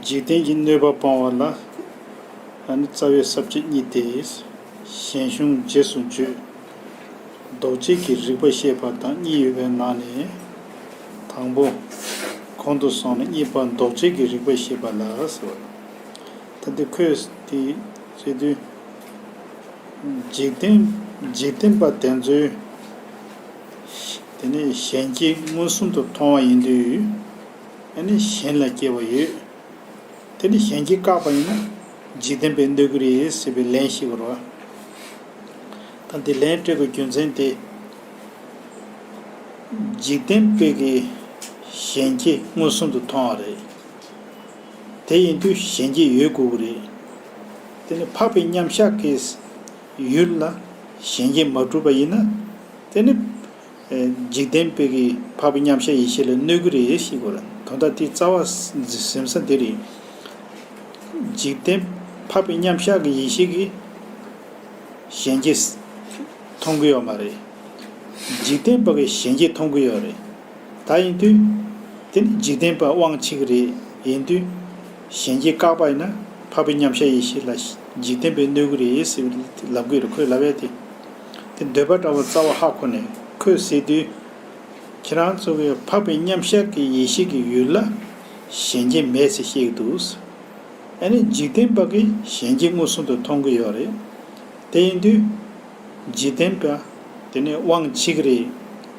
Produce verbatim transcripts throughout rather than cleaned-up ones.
འཇིག་རྟེན་གྱི་གནོད་པ་སྤང་བ་ལ། ཨ་ནི་རྩ་བའི་ས་བཅད་གཉིས་ཏེ། ཞན་ཤུང་རྗེས་སུ་བརྗོད། ལྡོག་བྱེད་ཀྱི་རིགས་པ་བཤད་པ་དང་གཉིས་ཡོད་པའི་ནང་ནས། དང་པོ། གོང་དུ་སོང་ནས་གཉིས་པ་ལྡོག་བྱེད་ཀྱི་རིགས་པ་བཤད་པ་ལ་ཟེར་བ། ད་འདི་ཁོས་དེ་བྱེད་དུས། འཇིག་རྟེན་འཇིག་རྟེན་པ་དེ་ཚོའི། དེ་ནས་གཞན་སྐྱེ་མངོན་སུམ་དུ་མཐོང་བ་ཡིན་དུས། ཨ་ནི་གཞན་ལ་སྐྱེ་བ་ཡོད། དེ་ནི་གཞན་སྐྱེ་བཀག་པ་ཡིན་ན་འཇིག་རྟེན་པས་གནོད་ཀྱི་རེད་ཟེར་བའི་ལན་ཞིག་རེད་བ། ད་འདི་ལན་སྤྲད་པའི་རྒྱུ་མཚན་དེ། འཇིག་རྟེན་པས་ཀྱི་གཞན་སྐྱེ་མངོན་སུམ་དུ་མཐོང་བ་རེད། དེ་ཡིན་དུས་གཞན་སྐྱེ་ཡོད་དགོས་ཀྱི་རེད། དེ་ནི་འཕགས་པའི་མཉམ་གཞག་གི་ཡུལ་ལ་གཞན་སྐྱེ་མ་གྲུབ་པ་ཡིན་ན། དེ་ནི། འཇིག་རྟེན་པའི་གི་འཕགས་པའི་མཉམ་གཞག་ཡེ་ཤེས་ལ་གནོད་ཀྱི་རེད་ཞེས་གོ་ར། དོན་དག་དེ་རྩ་བ་ཟིན་ས་འདི་རེད། འཇིག་རྟེན་འཕགས་པའི་མཉམ་གཞག་གི་ཡེ་ཤེས་ཀྱིས་གཞན་སྐྱེ་མཐོང་གི་ཡོད་མ་རེད། འཇིག་རྟེན་པ་གིས་གཞན་སྐྱེ་མཐོང་གི་ཡོད་རེད། ད་ཡིན་དུས། དེ་ནི་འཇིག་རྟེན་པ་དབང་ཆེ་གི་རེད། ཡིན་དུས། གཞན་སྐྱེ་བཀག་པ་ཡིན་ན་འཕགས་པའི་མཉམ་གཞག་ཡེ་ཤེས་ལ་འཇིག་རྟེན་པས་གནོད་ཀྱི་རེད་ཟེར་ལབ་ཀྱི་རེད། ཁོས་ལབ་ཡ་དེ། དེ་འདོད་པ་འདྲ་བོ་རྩ་བ་ཧ་གོ་ནས་ཁོས་ཟེར་དུས། ཁྱེད་རང་ཚོ་གིས་འཕགས་པའི་མཉམ་གཞག་གི་ཡེ་ཤེས་ཀྱི་ཡུལ་ལ་གཞན་སྐྱེ་མེད་ཟེར་བཤད་ཀྱི་འདུག། ཨ་ནི་འཇིག་རྟེན་པ་གིས་གཞན་སྐྱེ་མངོན་སུམ་དུ་མཐོང་གི་ཡོད་རེད། དེ་ཡིན་དུས། འཇིག་རྟེན་པ། དེ་ནི་དབང་ཆེ་གི་རེད།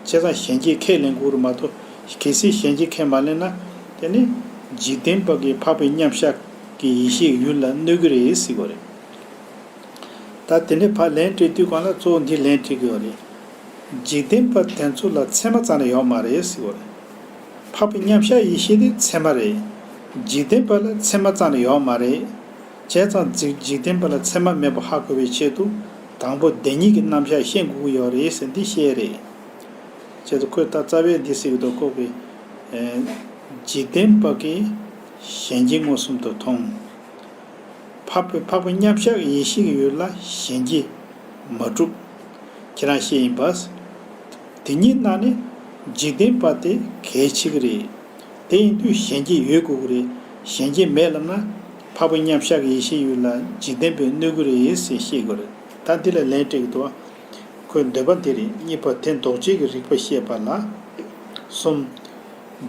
བྱས་ཙང་གཞན་སྐྱེ་ཁས་ལེན་དགོས་རེད་མ་གཏོགས། གལ་སྲིད་གཞན་སྐྱེ་ཁས་མ་ལེན་ན། དེ་ནི། འཇིག་རྟེན་པ་གིས་འཕགས་པའི་མཉམ་གཞག་གི་ཡེ་ཤེས་ཡུལ་ལ་གནོད་ཀྱི་རེད་ཟེར་གྱི་རེད། ད་དེ་ནས་ཕར་ལན་སྤྲད་དུས་སྒང་ལ་གཙོ་བོ་འདི་ལན་སྤྲད་ཀྱི་ཡོད་རེད། འཇིག་རྟེན་པ་དེ་ཚོ་ལ་མཚན་མ་རྩ་ནས་ཡོད་མ་རེད་ཟེར་གྱི་ཡོད་རེད། འཕགས་པའི་མཉམ་གཞག་ཡེ་ཤེས་དེ་མཚན་མ་རེད། འཇིག་རྟེན་པ་ལ་མཚན་མ་རྩ་ནས་ཡོད་མ་རེད། བྱས་ཙང་འཇིག་འཇིག་རྟེན་པ་ལ་མཚན་མ་མེད་པ་ཧ་གོ་བའི་ཆེད་དུ། དང་པོ་བདེན་གཉིས་ཀྱི་རྣམ་གཞག་ཤེས་དགོས་ཀྱི་ཡོད་རེད་ཟེར་འདི་བཤད་རེད། བྱས་ཙང་ཁོས་ད་རྩ་བའི་འདི་ཟེར་གྱི་འདུག་ཁོ་གིས། ཨེ། འཇིག་རྟེན་པ་གིས་གཞན་སྐྱེ་མངོན་སུམ་དུ་མཐོང་། འཕགས་པའི་འཕགས་པའི་མཉམ་གཞག་ཡེ་ཤེས་ཀྱི་ཡུལ་ལ་གཞན་སྐྱེ་མ་གྲུབ། ཁྱེད་རང་བཤད་ཡིན་པ། དེ་གཉིས་ནང་ནས་འཇིག་རྟེན་པ་དེ་གལ་ཆེ་གི་རེད། དེ་ཡིན་དུས་གཞན་སྐྱེ་ཡོད་དགོས་ཀྱི་རེད། གཞན་སྐྱེ་མེད་ལབ་ན། འཕགས་པའི་མཉམ་གཞག་གི་ཡེ་ཤེས་ཡུལ་ལ་འཇིག་རྟེན་པས་གནོད་ཀྱི་རེད་ཟེར་བཤད་དགོས་རེད། ད་འདི་ལ་ལན་སྤྲད་ཀྱི་འདུག་ཨ། ཁོས་འདོད་པ་འདི་རེད། གཉིས་པ་དེ་ལྡོག་བྱེད་ཀྱི་རིགས་པ་བཤད་པ་ལ། གསུམ།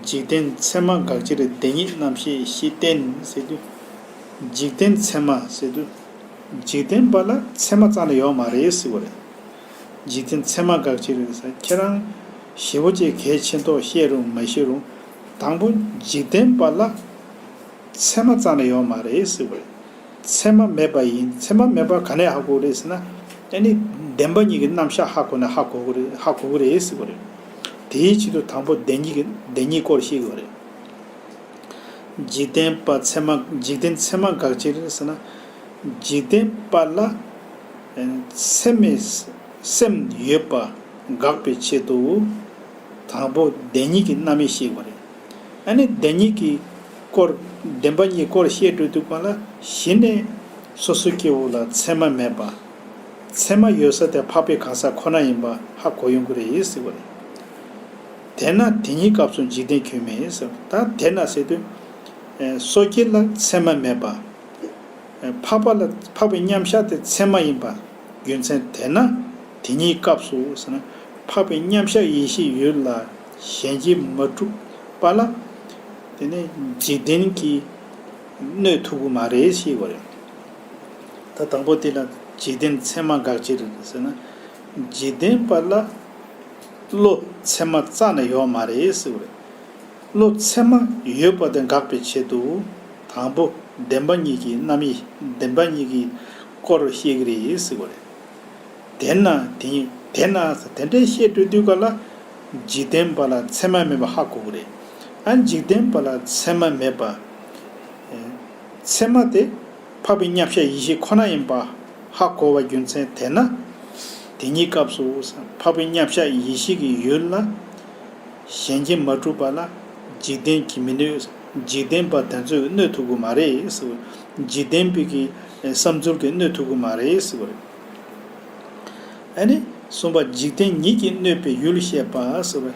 འཇིག་རྟེན་མཚན་མ་དགག་ཕྱིར་བདེན་གཉིས་རྣམ་བཤད་བཞི་བསྟན་ཟེར་དུས། འཇིག་རྟེན་མཚན་མ་ཟེར་དུས། འཇིག་རྟེན་པ་ལ་མཚན་མ་རྩ་ནས་ཡོད་མ་རེད་ཟེར་བ་རེད། འཇིག་རྟེན་མཚན་མ་དགག་ཕྱིར་ཟེར། ཁྱེད་རང་ཞེ་པོ་ཅིག་གལ་ཆེ་མདོག་བཤད་རུང་མ་བཤད་རུང་། དང་པོ་འཇིག་རྟེན་པ་ལ་མཚན་མ་རྩ་ནས་ཡོད་མ་རེད་ཟེར་བ་རེད། མཚན་མ་མེད་པ་ཡིན། མཚན་མ་མེད་པ་ག་ནས་ཧ་གོ་རེད་ཟེར་ན། ཨ་ནི་བདེན་པ་གཉིས་ཀྱི་རྣམ་གཞག་ཧ་གོ་ནས་ཧ་གོ་གི་རེད། ཧ་གོ་གི་རེད་ཟེར་བ་རེད། དེའི་ཆེད་དུ་དང་པོ་བདེན་གཉིས་ཀྱི་བདེན་གཉིས་སྐོར་བཤད་དགོས་རེད། འཇིག་རྟེན་པ་མཚན་མ། འཇིག་རྟེན་མཚན་མ་དགག་ཕྱིར་ཟེར་ན། འཇིག་རྟེན་པ་ལ་མཚན་མའི་སེམས་ཡོད་པ་དགག་པའི་ཆེད་དུ། དང་པོ་བདེན་གཉིས་ཀྱི་རྣམ་དབྱེ་བཤད་དགོས་རེད། ཨ་ནི་བདེན་གཉིས་ཀྱི་སྐོར། བདེན་པ་གཉིས་སྐོར་བཤད་འགྲོ་དུས་སྒང་ལ་གཞི་ནས་སོ་སོ་སྐྱེ་བོ་ལ་མཚན་མ་མེད་པ། མཚན་མ་ཡོད་ས་དེ་འཕགས་པའི་གང་ཟག་ཁོ་ན་ཡིན་པ་ཧ་གོ་ཡོང་གི་རེད་ཟེར་བ་རེད། དེས་ན་དེ་གཉིས་སྐབས་སུ་འཇིག་རྟེན་ཁྱོད་མེད་ཟེར། ད་དེས་ན་ཟེར་དུས། ཨེ། སོ་སྐྱེ་ལ་མཚན་མ་མེད་པ། ཨེ། འཕགས་པ་ལ་འཕགས་པའི་མཉམ་གཞག་དེ་མཚན་མ་ཡིན་པ། རྒྱུ་མཚན་དེས་ན་དེ་གཉིས་སྐབས་སུ་ཟེར་ན། འཕགས་པའི་མཉམ་གཞག་ཡེ་ཤེས་ཡུལ་ལ་གཞན་སྐྱེ་མ་གྲུབ་པ་ལ། དེ་ནས་འཇིག་རྟེན་གྱིས་གནོད་ཐུབ་ཀྱི་མ་རེད་ཞེས་པ་རེད། ད་དང་པོ་དེ་ལ་འཇིག་རྟེན་མཚན་མ་དགག་ཕྱིར་ཟེར་ན། འཇིག་རྟེན་པ་ལ་བློ་མཚན་མ་རྩ་ནས་ཡོད་མ་རེད་ཟེར་བ་རེད། བློ་མཚན་མ་ཡོད་པ་དེ་དགག་པའི་ཆེད་དུ། དང་པོ་བདེན་པ་གཉིས་ཀྱི་རྣམ་དབྱེ། བདེན་པ་གཉིས་ཀྱི་སྐོར་བཤད་ཀྱི་རེད་ཟེར་བ་རེད། དེས་ན་དེ་དེས་ན་དེ་འདྲའི་བཤད་འགྲོ་དུས་སྒང་ལ། འཇིག་རྟེན་པ་ལ་མཚན་མ་མེད་པ་ཧ་གོ་གི་རེད། ཨ། འཇིག་རྟེན་པ་ལ་མཚན་མ་མེད་པ། མཚན་མ་དེ་འཕགས་པའི་མཉམ་གཞག་ཡེ་ཤེས་ཁོ་ན་ཡིན་པ་ཧ་གོ་བ་རྒྱུ་མཚན་དེས་ན། དེ་གཉིས་སྐབས་སུ་འཕགས་པའི་མཉམ་གཞག་ཡེ་ཤེས་ཀྱི་ཡུལ་ལ་གཞན་སྐྱེ་མ་གྲུབ་པ་ལ་འཇིག་རྟེན་གྱིས་མི་གནོད། འཇིག་རྟེན་པ་དེ་ཚོས་གནོད་ཐུབ་ཀྱི་མ་རེད་ཟེར། འཇིག་རྟེན་པའི་གི་བསམ་ཚུལ་གྱིས་གནོད་ཐུབ་ཀྱི་མ་རེད་ཟེར་བ་རེད། ཨ་ནི་གསུམ་པ་འཇིག་རྟེན་ཉིད་ཀྱིས་གནོད་པའི་ཡུལ་བཤད་པ་ཟེར་བ།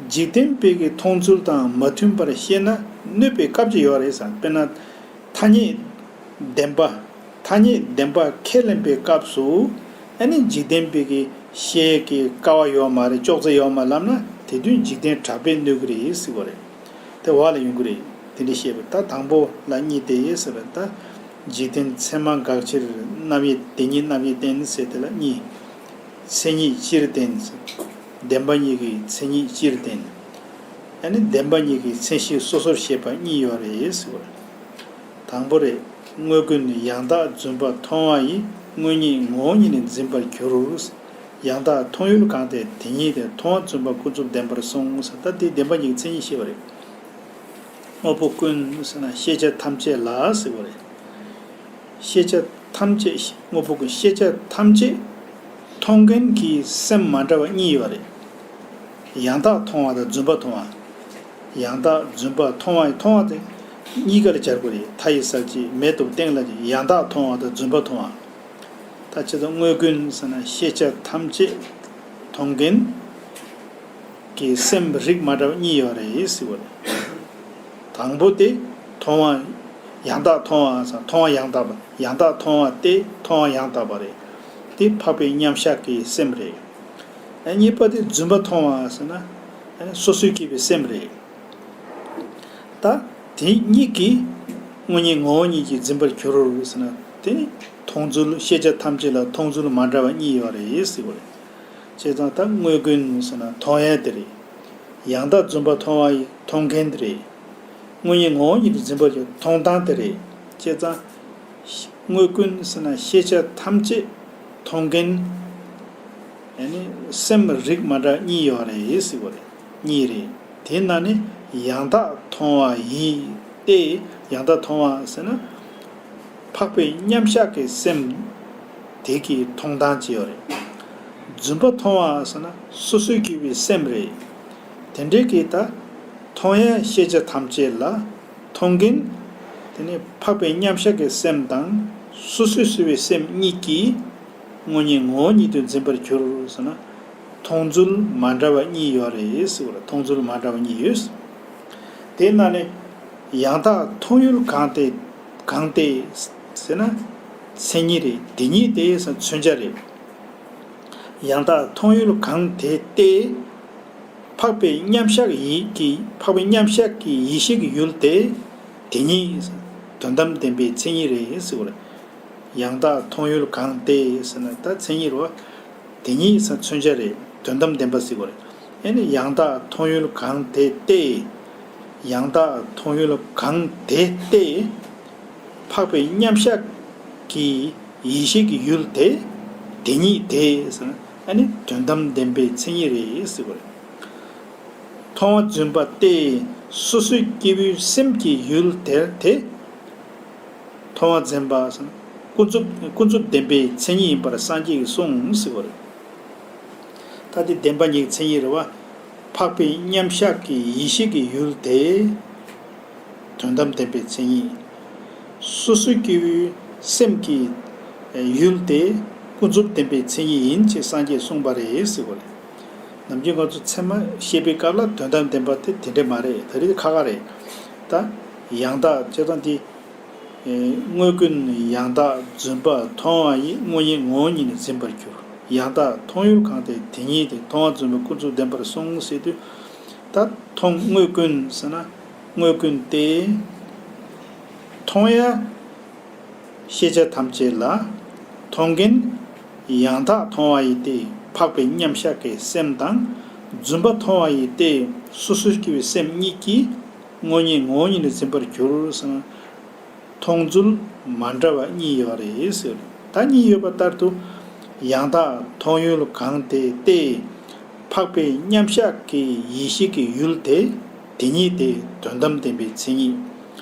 འཇིག་རྟེན་པའི་གི་མཐོང་ཚུལ་དང་མ་མཐུན་པར་ཤེས་ན་གནོད་པའི་སྐབས་ཅིག་ཡོད་རེད་ཟེར། དཔེར་ན། ཐ་སྙད་བདེན་པ། ཐ་སྙད་བདེན་པ་ཁས་ལེན་པའི་སྐབས་སུ། ཨ་ནི་འཇིག་རྟེན་པའི་གི་ཤེས་ཀྱི་སྐལ་བ་ཡོད་མ་རེད། ཅོག་ཙེ་ཡོད་མ་ལབ་ན། དེ་དུས་འཇིག་རྟེན་གྲགས་པས་གནོད་ཀྱི་རེད་ཟེར་བ་རེད། དེ་བ་ལ་ཡོང་གི་རེད། དེ་འདྲ་བཤད་པ། ད་དང་པོ་ལ་གཉིས་ཏེ་ཟེར་བ། ད་འཇིག་རྟེན་ཚད་མ་འགག་ཕྱིར་རྣམ་དབྱེ་དེ་ཉིད་རྣམ་དབྱེ་བསྟན་ཟེར། དེ་ལ་གཉིས། མཚན་ཉིད་སྤྱིར་བསྟན། བདེན་པ་གཉིས་ཀྱི་མཚན་ཉིད་སྤྱིར་བསྟན། ཨ་ནི་བདེན་པ་གཉིས་ཀྱི་མཚན་གཞི་སོ་སོར་བཤད་པ་གཉིས་ཡོད་རེད་ཟེར་བ། དང་པོ་རེད། དངོས་ཀུན་ཡང་དག་རྫུན་པ་མཐོང་བ་ཡི། དངོས་ཉིད་ངོ་བོ་ཉིད་ནི་འཛིན་པར་འགྱུར། ཡང་དག་མཐོང་ཡུལ་གང་སྟེ་དེ་ཉིད་དེ། མཐོང་བ་རྫུན་པ་ཀུན་རྫོབ་བདེན་པར་གསུངས། ད་དེ་བདེན་པ་གཉིས་ཀྱི་མཚན་ཉིད་བཤད་པ་རེད། དངོས་པོ་ཀུན་ཟེར་ན་ཤེས་བྱ་ཐམས་ཅད་ལ་ཟེར་བ་རེད། ཤེས་བྱ་ཐམས་ཅད། དངོས་པོ་ཀུན། ཤེས་བྱ་ཐམས་ཅད་མཐོང་མཁན་གྱི་སེམས་མ་འདྲ་བ་གཉིས་ཡོད་རེད། ཡང་དག་མཐོང་བ་དང་རྫུན་པ་མཐོང་བ། ཡང་དག་རྫུན་པ་མཐོང་བ། མཐོང་བ་དེ་གཉིས་ཀ་ལ་སྦྱར་དགོས་རེད། མཐའ་ཡི་གསལ་བྱེད་མེ་ཏོག་སྟེང་ལ། ཡང་དག་མཐོང་བ་དང་རྫུན་པ་མཐོང་བ། ད་ཅི་ལྟར་དངོས་ཀུན་ཟེར་ན་ཤེས་བྱ་ཐམས་ཅད་མཐོང་མཁན་གྱི་སེམས་རིགས་མ་འདྲ་བ་གཉིས་ཡོད་རེད་ཟེར་བ་རེད། དང་པོ་དེ་མཐོང་བ། ཡང་དག་མཐོང་བ་ཟེར། མཐོང་བ་ཡང་དག་པ། ཡང་དག་མཐོང་བ་སྟེ་མཐོང་བ་ཡང་དག་པ་རེད། དེ་འཕགས་པའི་མཉམ་གཞག་གི་སེམས་རེད། ཨ། གཉིས་པ་དེ་རྫུན་པ་མཐོང་བ་ཟེར་ན། ཨ་ནི་སོ་སོའི་སྐྱེ་བོའི་སེམས་རེད། ད་དེ་གཉིས་ཀྱིས་དངོས་ཉིད་ངོ་བོ་ཉིད་ཀྱིས་འཛིན་པར་འགྱུར་ཟེར་ན། དེ་ནི་མཐོང་ཚུལ། ཤེས་བྱ་ཐམས་ཅད་ལ་མཐོང་ཚུལ་མ་འདྲ་བ་གཉིས་ཡོད་རེད་ཟེར་བ་རེད། བྱས་ཙང་ད་དངོས་ཀུན་ཟེར་ན་མཐོང་ཡས་དེ་རེད། ཡང་དག་རྫུན་པ་མཐོང་བ་ཡི་མཐོང་མཁན་དེ་རེད། དངོས་ཉིད་ངོ་བོ་ཉིད་དུ་འཛིན་པ་ཡི་མཐོང་སྟངས་དེ་རེད། བྱས་ཙང་དངོས་ཀུན་ཟེར་ན་ཤེས་བྱ་ཐམས་ཅད་མཐོང་མཁན། ཨ་ནི་སེམས་རིགས་མ་འདྲ་གཉིས་ཡོད་རེད་ཟེར་བ་རེད། གཉིས་རེད། དེ་ན་ནི་ཡང་དག་མཐོང་བ་ཡིས་ཏེ། ཡང་དག་མཐོང་བ་ཟེར་ན་འཕགས་པའི་མཉམ་གཞག་གི་སེམས་དེ་གི་མཐོང་སྟངས་ཅིག་ཡོད་རེད། རྫུན་པ་མཐོང་བ་ཟེར་ན་སོ་སོའི་སྐྱེ་བོའི་སེམས་རེད། དེ་འདྲའི་གི་ད་མཐོང་ཡས་ཤེས་བྱ་ཐམས་ཅད་ལ་མཐོང་མཁན། དེ་ནི་འཕགས་པའི་མཉམ་གཞག་གི་སེམས་དང་སོ་སོའི་སོ་སོའི་སེམས་གཉིས་ཀྱིས་དངོས་ཉིད་ངོ་བོ་ཉིད་དུ་འཛིན་པར་འགྱུར་ཟེར་ན། མཐོང་ཚུལ་མ་འདྲ་བ་གཉིས་ཡོད་རེད་ཟེར་བ་རེད། མཐོང་ཚུལ་མ་འདྲ་བ་གཉིས་ཡོད། དེ་ན་ནི་ཡང་དག་མཐོང་ཡུལ་གང་སྟེ། གང་སྟེ་ཟེར་ན་མཚན་ཉིད་རེད། དེ་ཉིད་དེ་ཟེར་ན་མཚོན་བྱ་རེད། ཡང་དག་མཐོང་ཡུལ་གང་དེ་སྟེ། འཕགས་པའི་མཉམ་གཞག་ཡིད་ཀྱི། འཕགས་པའི་མཉམ་གཞག་གི་ཡེ་ཤེས་ཀྱི་ཡུལ་དེ། དེ་ཉིད་དོན་དམ་བདེན་པའི་མཚན་ཉིད་རེད་ཟེར་བ་རེད། ཡང་དག་མཐོང་ཡུལ་གང་སྟེ་ཟེར་ན་ད་མཚན་ཉིད་རེད་བ། དེ་ཉིད་ཟེར་མཚོན་བྱ་རེད། དོན་དམ་བདེན་པ་ཟེར་བ་རེད། ཨ་ནི་ཡང་དག་མཐོང་ཡུལ་གང་དེ་སྟེ། ཡང་དག་མཐོང་ཡུལ་གང་དེ་སྟེ། འཕགས་པའི་མཉམ་གཞག་གི་ཡེ་ཤེས་ཀྱི་ཡུལ་དེ། དེ་ཉིད་དེ་ཟེར་ན་ཨ་ནི་དོན་དམ་བདེན་པའི་མཚན་ཉིད་རེད་ཟེར་བ་རེད། མཐོང་བ་རྫུན་པ་སྟེ། སོ་སོའི་སྐྱེ་བོའི་སེམས་ཀྱི་ཡུལ་དེ་དེ། མཐོང་བ་རྫུན་པ་ཟེར་ན་ཀུན་རྫོབ། ཀུན་རྫོབ་བདེན་པའི་མཚན་ཉིད་ཡིན་པར་སངས་རྒྱས་ཀྱིས་གསུངས་ཟེར་བ་རེད། ད་དེ་བདེན་པ་གཉིས་ཀྱི་མཚན་ཉིད་རེད་བ། འཕགས་པའི་མཉམ་གཞག་གི་ཡེ་ཤེས་ཀྱི་ཡུལ་དེ་དོན་དམ་བདེན་པའི་མཚན་ཉིད། སོ་སོའི་སྐྱེ་བོའི་སེམས་ཀྱི་ཡུལ་དེ་ཀུན་རྫོབ་བདེན་པའི་མཚན་ཉིད་ཡིན་ཅེས་སངས་རྒྱས་གསུངས་པ་རེད་ཟེར་བ་རེད། ནམ་རྒྱུན་ང་ཚོ་ཚད་མ་བཤད་པའི་སྐབས་ལ་དོན་དམ་བདེན་པ་དེ་དེ་འདྲ་མ་རེད། ད་རེས་ཁག་ཁག་རེད། ད་ཡང་དག་བྱས་ཙང་དེ། དངོས་ཀུན་ཡང་དག་རྫུན་པ་མཐོང་བ་ཡིས། དངོས་ཉིད་ངོ་བོ་ཉིད་ནི་འཛིན་པར་འགྱུར། ཡང་དག་མཐོང་ཡུལ་གང་སྟེ་དེ་ཉིད་དེ། མཐོང་བ་རྫུན་པ་ཀུན་རྫོབ་བདེན་པར་གསུངས་ཟེར་དུས། ད་མཐོང་། དངོས་ཀུན་ཟེར་ན་དངོས་ཀུན་ཏེ། མཐོང་ཡ་ཤེས་བྱ་ཐམས་ཅད་ལ་མཐོང་མཁན་ཡང་དག་མཐོང་བ་ཡིས་ཏེ། འཕགས་པའི་མཉམ་གཞག་གི་སེམས་དང་། རྫུན་པ་མཐོང་བ་ཡིས་ཏེ། སོ་སོའི་སྐྱེ་བོའི་སེམས་གཉིས་ཀྱིས་དངོས་ཉིད་ངོ་བོ་ཉིད་ནི་འཛིན་པར་འགྱུར་ཟེར་ན། མཐོང་ཚུལ་མ་འདྲ་བ་གཉིས་ཡོད་རེད་ཟེར། ད་གཉིས་ཡོད་པ་ལྟར་དུ། ཡང་དག་མཐོང་ཡུལ་གང་དེ་སྟེ། འཕགས་པའི་མཉམ་གཞག་གི་ཡེ་ཤེས་ཀྱི་ཡུལ་དེ། དེ་ཉིད་དེ་དོན་དམ་བདེན་པའི་མཚན་ཉིད།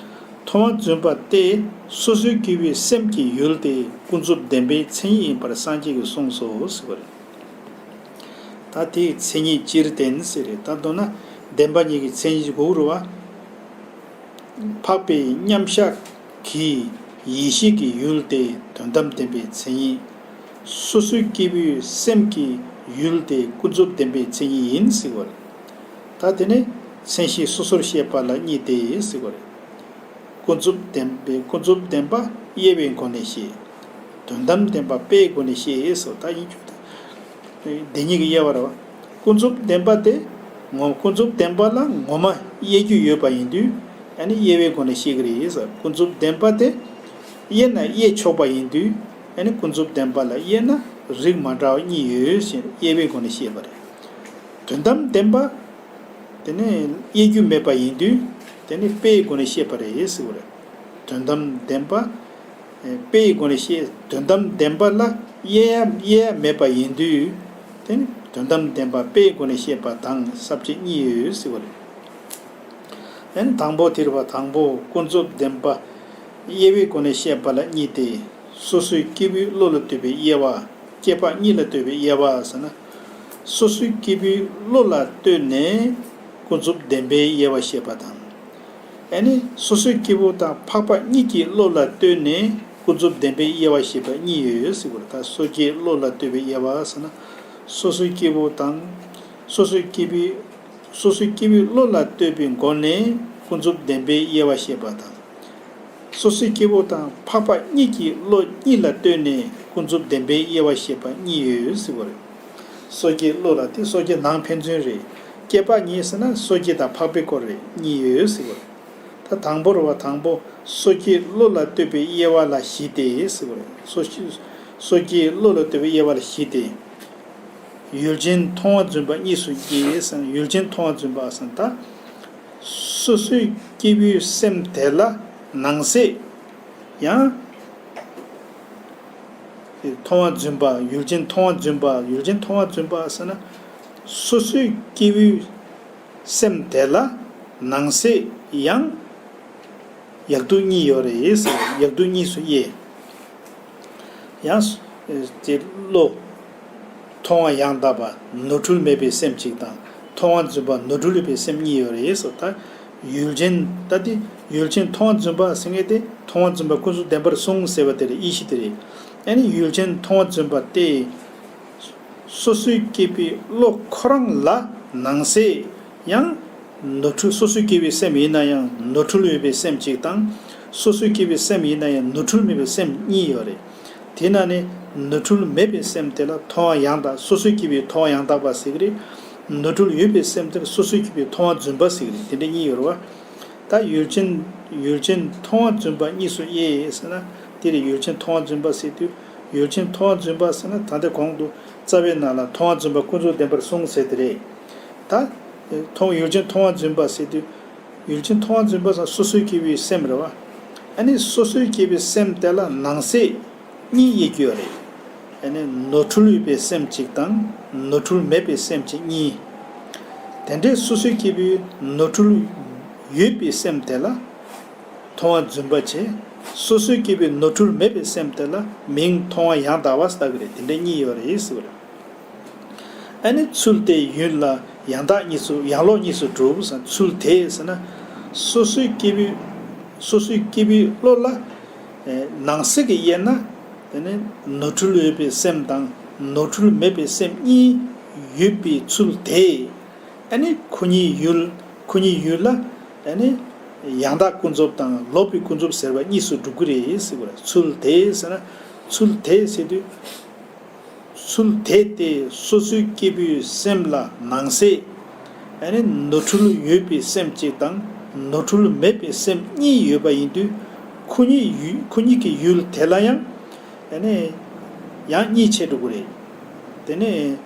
མཐོང་བ་རྫུན་པ་སྟེ། སོ་སོའི་སྐྱེ་བོའི་སེམས་ཀྱི་ཡུལ་དེ་ཀུན་རྫོབ་བདེན་པའི་མཚན་ཉིད་ཡིན་པར་སངས་རྒྱས་ཀྱིས་གསུངས་སོ་ཟེར་བ་རེད། ད་དེའི་མཚན་ཉིད་སྤྱིར་བསྟན་ཟེར་རེད། ད་མདོར་ན་བདེན་པ་གཉིས་ཀྱི་མཚན་ཉིད་དགུ་རུ་བ། འཕགས་པའི་མཉམ་གཞག་གི་ཡེ་ཤེས་ཀྱི་ཡུལ་དེ་དོན་དམ་བདེན་པའི་མཚན་ཉིད། སོ་སོའི་སྐྱེ་བོའི་སེམས་ཀྱི་ཡུལ་དེ་ཀུན་རྫོབ་བདེན་པའི་མཚན་ཉིད་ཡིན་ཟེར་བ་རེད། ད་དེ་ནས་མཚན་གཞི་སོ་སོར་བཤད་པ་ལ་གཉིས་ཏེ་ཟེར་བ་རེད། ཀུན་རྫོབ་བདེན་པའི་ཀུན་རྫོབ་བདེན་པ་དབྱེ་བའི་སྒོ་ནས་བཤད། དོན་དམ་བདེན་པ་དཔེའི་སྒོ་ནས་བཤད་ཟེར་བ་ད་ཡིན་རྒྱུ་དེ། འདི་གཉིས་ཀྱི་དབྱེ་བ་རེད་བ། ཀུན་རྫོབ་བདེན་པ་དེ་ངོ་ཀུན་རྫོབ་བདེན་པ་ལ་ངོ་མ་དབྱེ་རྒྱུ་ཡོད་པ་ཡིན་དུས་ཨ་ནི་དབྱེ་བའི་སྒོ་ནས་བཤད་ཀྱི་རེད་ཟེར། ཀུན་རྫོབ་བདེན་པ་དེ་དབྱེ་ན་དབྱེ་ཆོག་པ་ཡིན་དུས་ཨ་ནི་ཀུན་རྫོབ་བདེན་པ་ལ་དབྱེ་ན་རིགས་མ་འདྲ་བ་གཉིས་ཡོད་ཞེས་དབྱེ་བའི་སྒོ་ནས་བཤད་པ་རེད། དོན་དམ་བདེན་པ། དེ་ནི་དབྱེ་རྒྱུ་མེད་པ་ཡིན་དུས་དེ་ནི་དཔེའི་སྒོ་ནས་བཤད་པ་རེད་ཟེར་བ་རེད། དོན་དམ་བདེན་པ། དཔེའི་སྒོ་ནས་བཤད་དོན་དམ་བདེན་པ་ལ་དབྱེ་ཡ་དབྱེ་ཡ་མེད་པ་ཡིན་དུས་དེ་ནི་དོན་དམ་བདེན་པ་དཔེའི་སྒོ་ནས་བཤད་པ་དང་ས་བཅད་གཉིས་ཡོད་ཟེར་བ་རེད། ཨན་དང་པོ་དེ་རེད་བ། དང་པོ་ཀུན་རྫོབ་བདེན་པ་དབྱེ་བའི་སྒོ་ནས་བཤད་པ་ལ་གཉིས་ཏེ། སོ་སོའི་སྐྱེས་བུའི་བློ་ལ་ལྟོས་པའི་དབྱེ་བ། སྐྱེས་པ་གཉིས་ལ་ལྟོས་པའི་དབྱེ་བ་ཟེར་ན། སོ་སོའི་སྐྱེས་བུའི་བློ་ལ་ལྟོས་ནས་ཀུན་རྫོབ་བདེན་པའི་དབྱེ་བ་བཤད་པ་དང་། ཨ་ནི་སོ་སོའི་སྐྱེས་བུ་དང་འཕགས་པ་གཉིས་ཀྱི་བློ་ལ་ལྟོས་ནས་ཀུན་རྫོབ་བདེན་པའི་དབྱེ་བ་བཤད་པ་གཉིས་ཡོད་ཟེར་བ་རེད། ད་སོ་སྐྱེའི་བློ་ལ་ལྟོས་པའི་དབྱེ་བ་ཟེར་ན། སོ་སོའི་སྐྱེས་བུ་དང་། སོ་སོའི་སྐྱེས་བུའི། སོ་སོའི་སྐྱེས་བུའི་བློ་ལ་ལྟོས་པའི་སྒོ་ནས་ཀུན་རྫོབ་བདེན་པའི་དབྱེ་བ་བཤད་པ་དང་། སོ་སོའི་སྐྱེས་བུ་དང་འཕགས་པ་གཉིས་ཀྱི་བློ་གཉིས་ལ་ལྟོས་ནས་ཀུན་རྫོབ་བདེན་པའི་དབྱེ་བ་བཤད་པ་གཉིས་ཡོད་ཟེར་བ་རེད། སོ་སྐྱེའི་བློ་ལ་དེ་སོ་སྐྱེ་ནང་ཕན་ཚུན་རེད། སྐྱེས་པ་གཉིས་ཟེར་ན་སོ་སྐྱེ་དང་འཕགས་པའི་སྐོར་རེད། གཉིས་ཡོད་ཟེར་བ་རེད། ད་དང་པོ་རེད་བ། དང་པོ་སོ་སྐྱེའི་བློ་ལ་ལྟོས་པའི་དབྱེ་བ་ལ་བཞི་སྟེ་ཟེར་བ་རེད། སོ་སྐྱེ་སོ་སྐྱེའི་བློ་ལ་ལྟོས་པའི་དབྱེ་བ་ལ་བཞི་སྟེ། ཡུལ་ཅན་མཐོང་བ་རྫུན་པ་གཉིས་སུ་དབྱེ་ཟེར། ཡུལ་ཅན་མཐོང་བ་རྫུན་པ་ཟེར་ད། སོ་སོའི་སྐྱེས་བུའི་སེམས་དེ་ལ་ནང་གསེས་ཡང་། མཐོང་བ་རྫུན་པ། ཡུལ་ཅན་མཐོང་བ་རྫུན་པ། ཡུལ་ཅན་མཐོང་བ་རྫུན་པ་ཟེར་ན། སོ་སོའི་སྐྱེས་བུའི་སེམས་དེ་ལ་ནང་གསེས་ཡང་། ཡག་སྡུག་གཉིས་ཡོད་རེད་ཟེར། ཡག་སྡུག་གཉིས་སུ་དབྱེ། ཡང་། དེ་བློ། མཐོང་བ་ཡང་དག་པ་ནོར་འཁྲུལ་མེད་པའི་སེམས་གཅིག་དང་མཐོང་བ་རྫུན་པ་ནོར་འཁྲུལ་ཡོད་པའི་སེམས་གཉིས་ཡོད་རེད་ཟེར། ད་ཡུལ་ཅན་ད་དེ་ཡུལ་ཅན་མཐོང་བ་རྫུན་པ་ཟེར་མཁན་དེ་མཐོང་བ་རྫུན་པ་ཀུན་རྫོབ་བདེན་པར་གསུངས་ཟེར་བ་དེ་རེད། དབྱེ་གཞི་དེ་རེད། ཨ་ནི་ཡུལ་ཅན་མཐོང་བ་རྫུན་པ་སྟེ། སོ་སོའི་སྐྱེས་པའི་བློ་ཁོ་རང་ལ་ནང་གསེས་ཡང་ནོར་འཁྲུལ། སོ་སོའི་སྐྱེས་པའི་སེམས་ཡིན་ན་ཡང་ནོར་འཁྲུལ་ཡོད་པའི་སེམས་གཅིག་དང་། སོ་སོའི་སྐྱེས་པའི་སེམས་ཡིན་ན་ཡང་ནོར་འཁྲུལ་མེད་པའི་སེམས་གཉིས་ཡོད་རེད། དེ་ན་ནི་ནོར་འཁྲུལ་མེད་པའི་སེམས་དེ་ལ་མཐོང་བ་ཡང་དག་སོ་སོའི་སྐྱེས་པའི་མཐོང་བ་ཡང་དག་པ་ཟེར་གྱི་རེད། ནོར་འཁྲུལ་ཡོད་པའི་སེམས་དེ་ལ་སོ་སོའི་སྐྱེས་པའི་མཐོང་བ་རྫུན་པ་ཟེར་གྱི་རེད། དེ་འདྲ་གཉིས་ཡོད་རེད་བ། ད་ཡུལ་ཅན་ཡུལ་ཅན་མཐོང་བ་རྫུན་པ་གཉིས་སུ་དབྱེ་ཟེར་ན། དེ་རེད། ཡུལ་ཅན་མཐོང་བ་རྫུན་པ་ཟེར་དུས་ཡུལ་ཅན་མཐོང་བ་རྫུན་པ་ཟེར་ན་ད་ལྟ་གོང་དུ་རྩ་བའི་ནང་ལ་མཐོང་བ་རྫུན་པ་ཀུན་རྫོབ་བདེན་པར་གསུངས་ཟེར་དེ་རེད། ད་མཐོང་ཡུལ་ཅན་མཐོང་བ་རྫུན་པ་ཟེར་དུས་ཡུལ་ཅན་མཐོང་བ་རྫུན་པ་ཟེར་སོ་སོའི་སྐྱེས་བུའི་སེམས་རེད་བ། ཨ་ནི་སོ་སོའི་སྐྱེས་བུའི་སེམས་དེ་ལ་ནང་གསེས་གཉིས་དབྱེ་རྒྱུ་ཡོད་རེད། ཨ་ནི་ནོར་འཁྲུལ་ཡོད་པའི་སེམས་གཅིག་དང་ནོར་འཁྲུལ་མེད་པའི་སེམས་གཅིག་གཉིས། དེ་འདྲའི་སོ་སོའི་སྐྱེས་བུའི་ནོར་འཁྲུལ་ཡོད་པའི་སེམས་དེ་ལ་མཐོང་བ་རྫུན་པ་བྱས། སོ་སོའི་སྐྱེས་བུའི་ནོར་འཁྲུལ་མེད་པའི་སེམས་དེ་ལ་མིང་མཐོང་བ་ཡང་དག་པ་ཟེར་གྱི་རེད། དེ་འདྲ་གཉིས་ཡོད་རེད་ཟེར་བ་རེད། ཨ་ནི་ཚུལ་དེ་ཡུལ་ལ་ཡང་དག་གཉིས་སུ་ཡང་ལོག་གཉིས་སུ་གྲུབ་ཟེར། ཚུལ་དེ་ཟེར་ན་སོ་སོའི་སྐྱེས་བུའི་སོ་སོའི་སྐྱེས་བུའི་བློ་ལ་ནང་གསེས་ཀྱི་དབྱེ་ན། དེ་ནི་ནོར་འཁྲུལ་ཡོད་པའི་སེམས་དང་ནོར་འཁྲུལ་མེད་པའི་སེམས་གཉིས་ཡོད་པའི་ཚུལ་དེ། ཨ་ནི་ཁོ་གཉིས་ཡུལ་ཁོ་གཉིས་ཡུལ་ལ་ཨ་ནི་ཡང་དག་ཀུན་རྫོབ་དང་ལོག་པའི་ཀུན་རྫོབ་ཟེར་བ་གཉིས་སུ་གྲུབ་ཀྱི་རེད་ཟེར་བ་རེད། ཚུལ་དེ་ཟེར་ན་ཚུལ་དེ་ཟེར་དུས། ཚུལ་དེ་སྟེ་སོ་སོའི་སྐྱེས་བུའི་སེམས་ལ་ནང་གསེས། ཨ་ནི་ནོར་འཁྲུལ་ཡོད་པའི་སེམས་གཅིག་དང་ནོར་འཁྲུལ་མེད་པའི་སེམས་གཉིས་ཡོད་པ་ཡིན་དུས། ཁོ་གཉིས་ཡུལ་ཁོ་གཉིས་ཀྱི་ཡུལ་དེ་ལ་ཡང་ཨ་ནི་ཡང་གཉིས་ཕྱེ་འགྲོ་གི་རེད། དེ་ནས་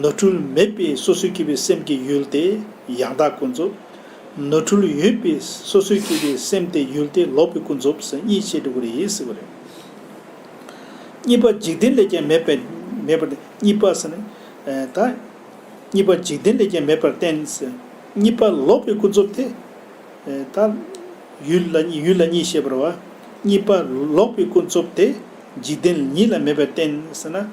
ནོར་འཁྲུལ་མེད་པའི་སོ་སོའི་སྐྱེས་བུའི་སེམས་ཀྱི་ཡུལ་དེ་ཡང་དག་ཀུན་རྫོབ། ནོར་འཁྲུལ་ཡོད་པའི་སོ་སོའི་སྐྱེས་བུའི་སེམས་དེ་ཡུལ་དེ་ལོག་པའི་ཀུན་རྫོབ་ཟེར་གཉིས་ཕྱེ་འགྲོ་གི་རེད་ཟེར་བ་རེད། གཉིས་པ་འཇིག་རྟེན་ལས་ཀྱང་མེད་པའི་མེད་པར་གཉིས་པ་ཟེར་ན། ད་གཉིས་པ་འཇིག་རྟེན་ལས་ཀྱང་མེད་པར་བསྟན་ཟེར། གཉིས་པ་ལོག་པའི་ཀུན་རྫོབ་དེ། ད་ཡུལ་ལ་གཉིས་ཡུལ་ལ་གཉིས་བཤད་པ་རེད་བ། གཉིས་པ་ལོག་པའི་ཀུན་རྫོབ་དེ་འཇིག་རྟེན་ཉིད་ལ་མེད་པར་བསྟན་ཟེར་ན།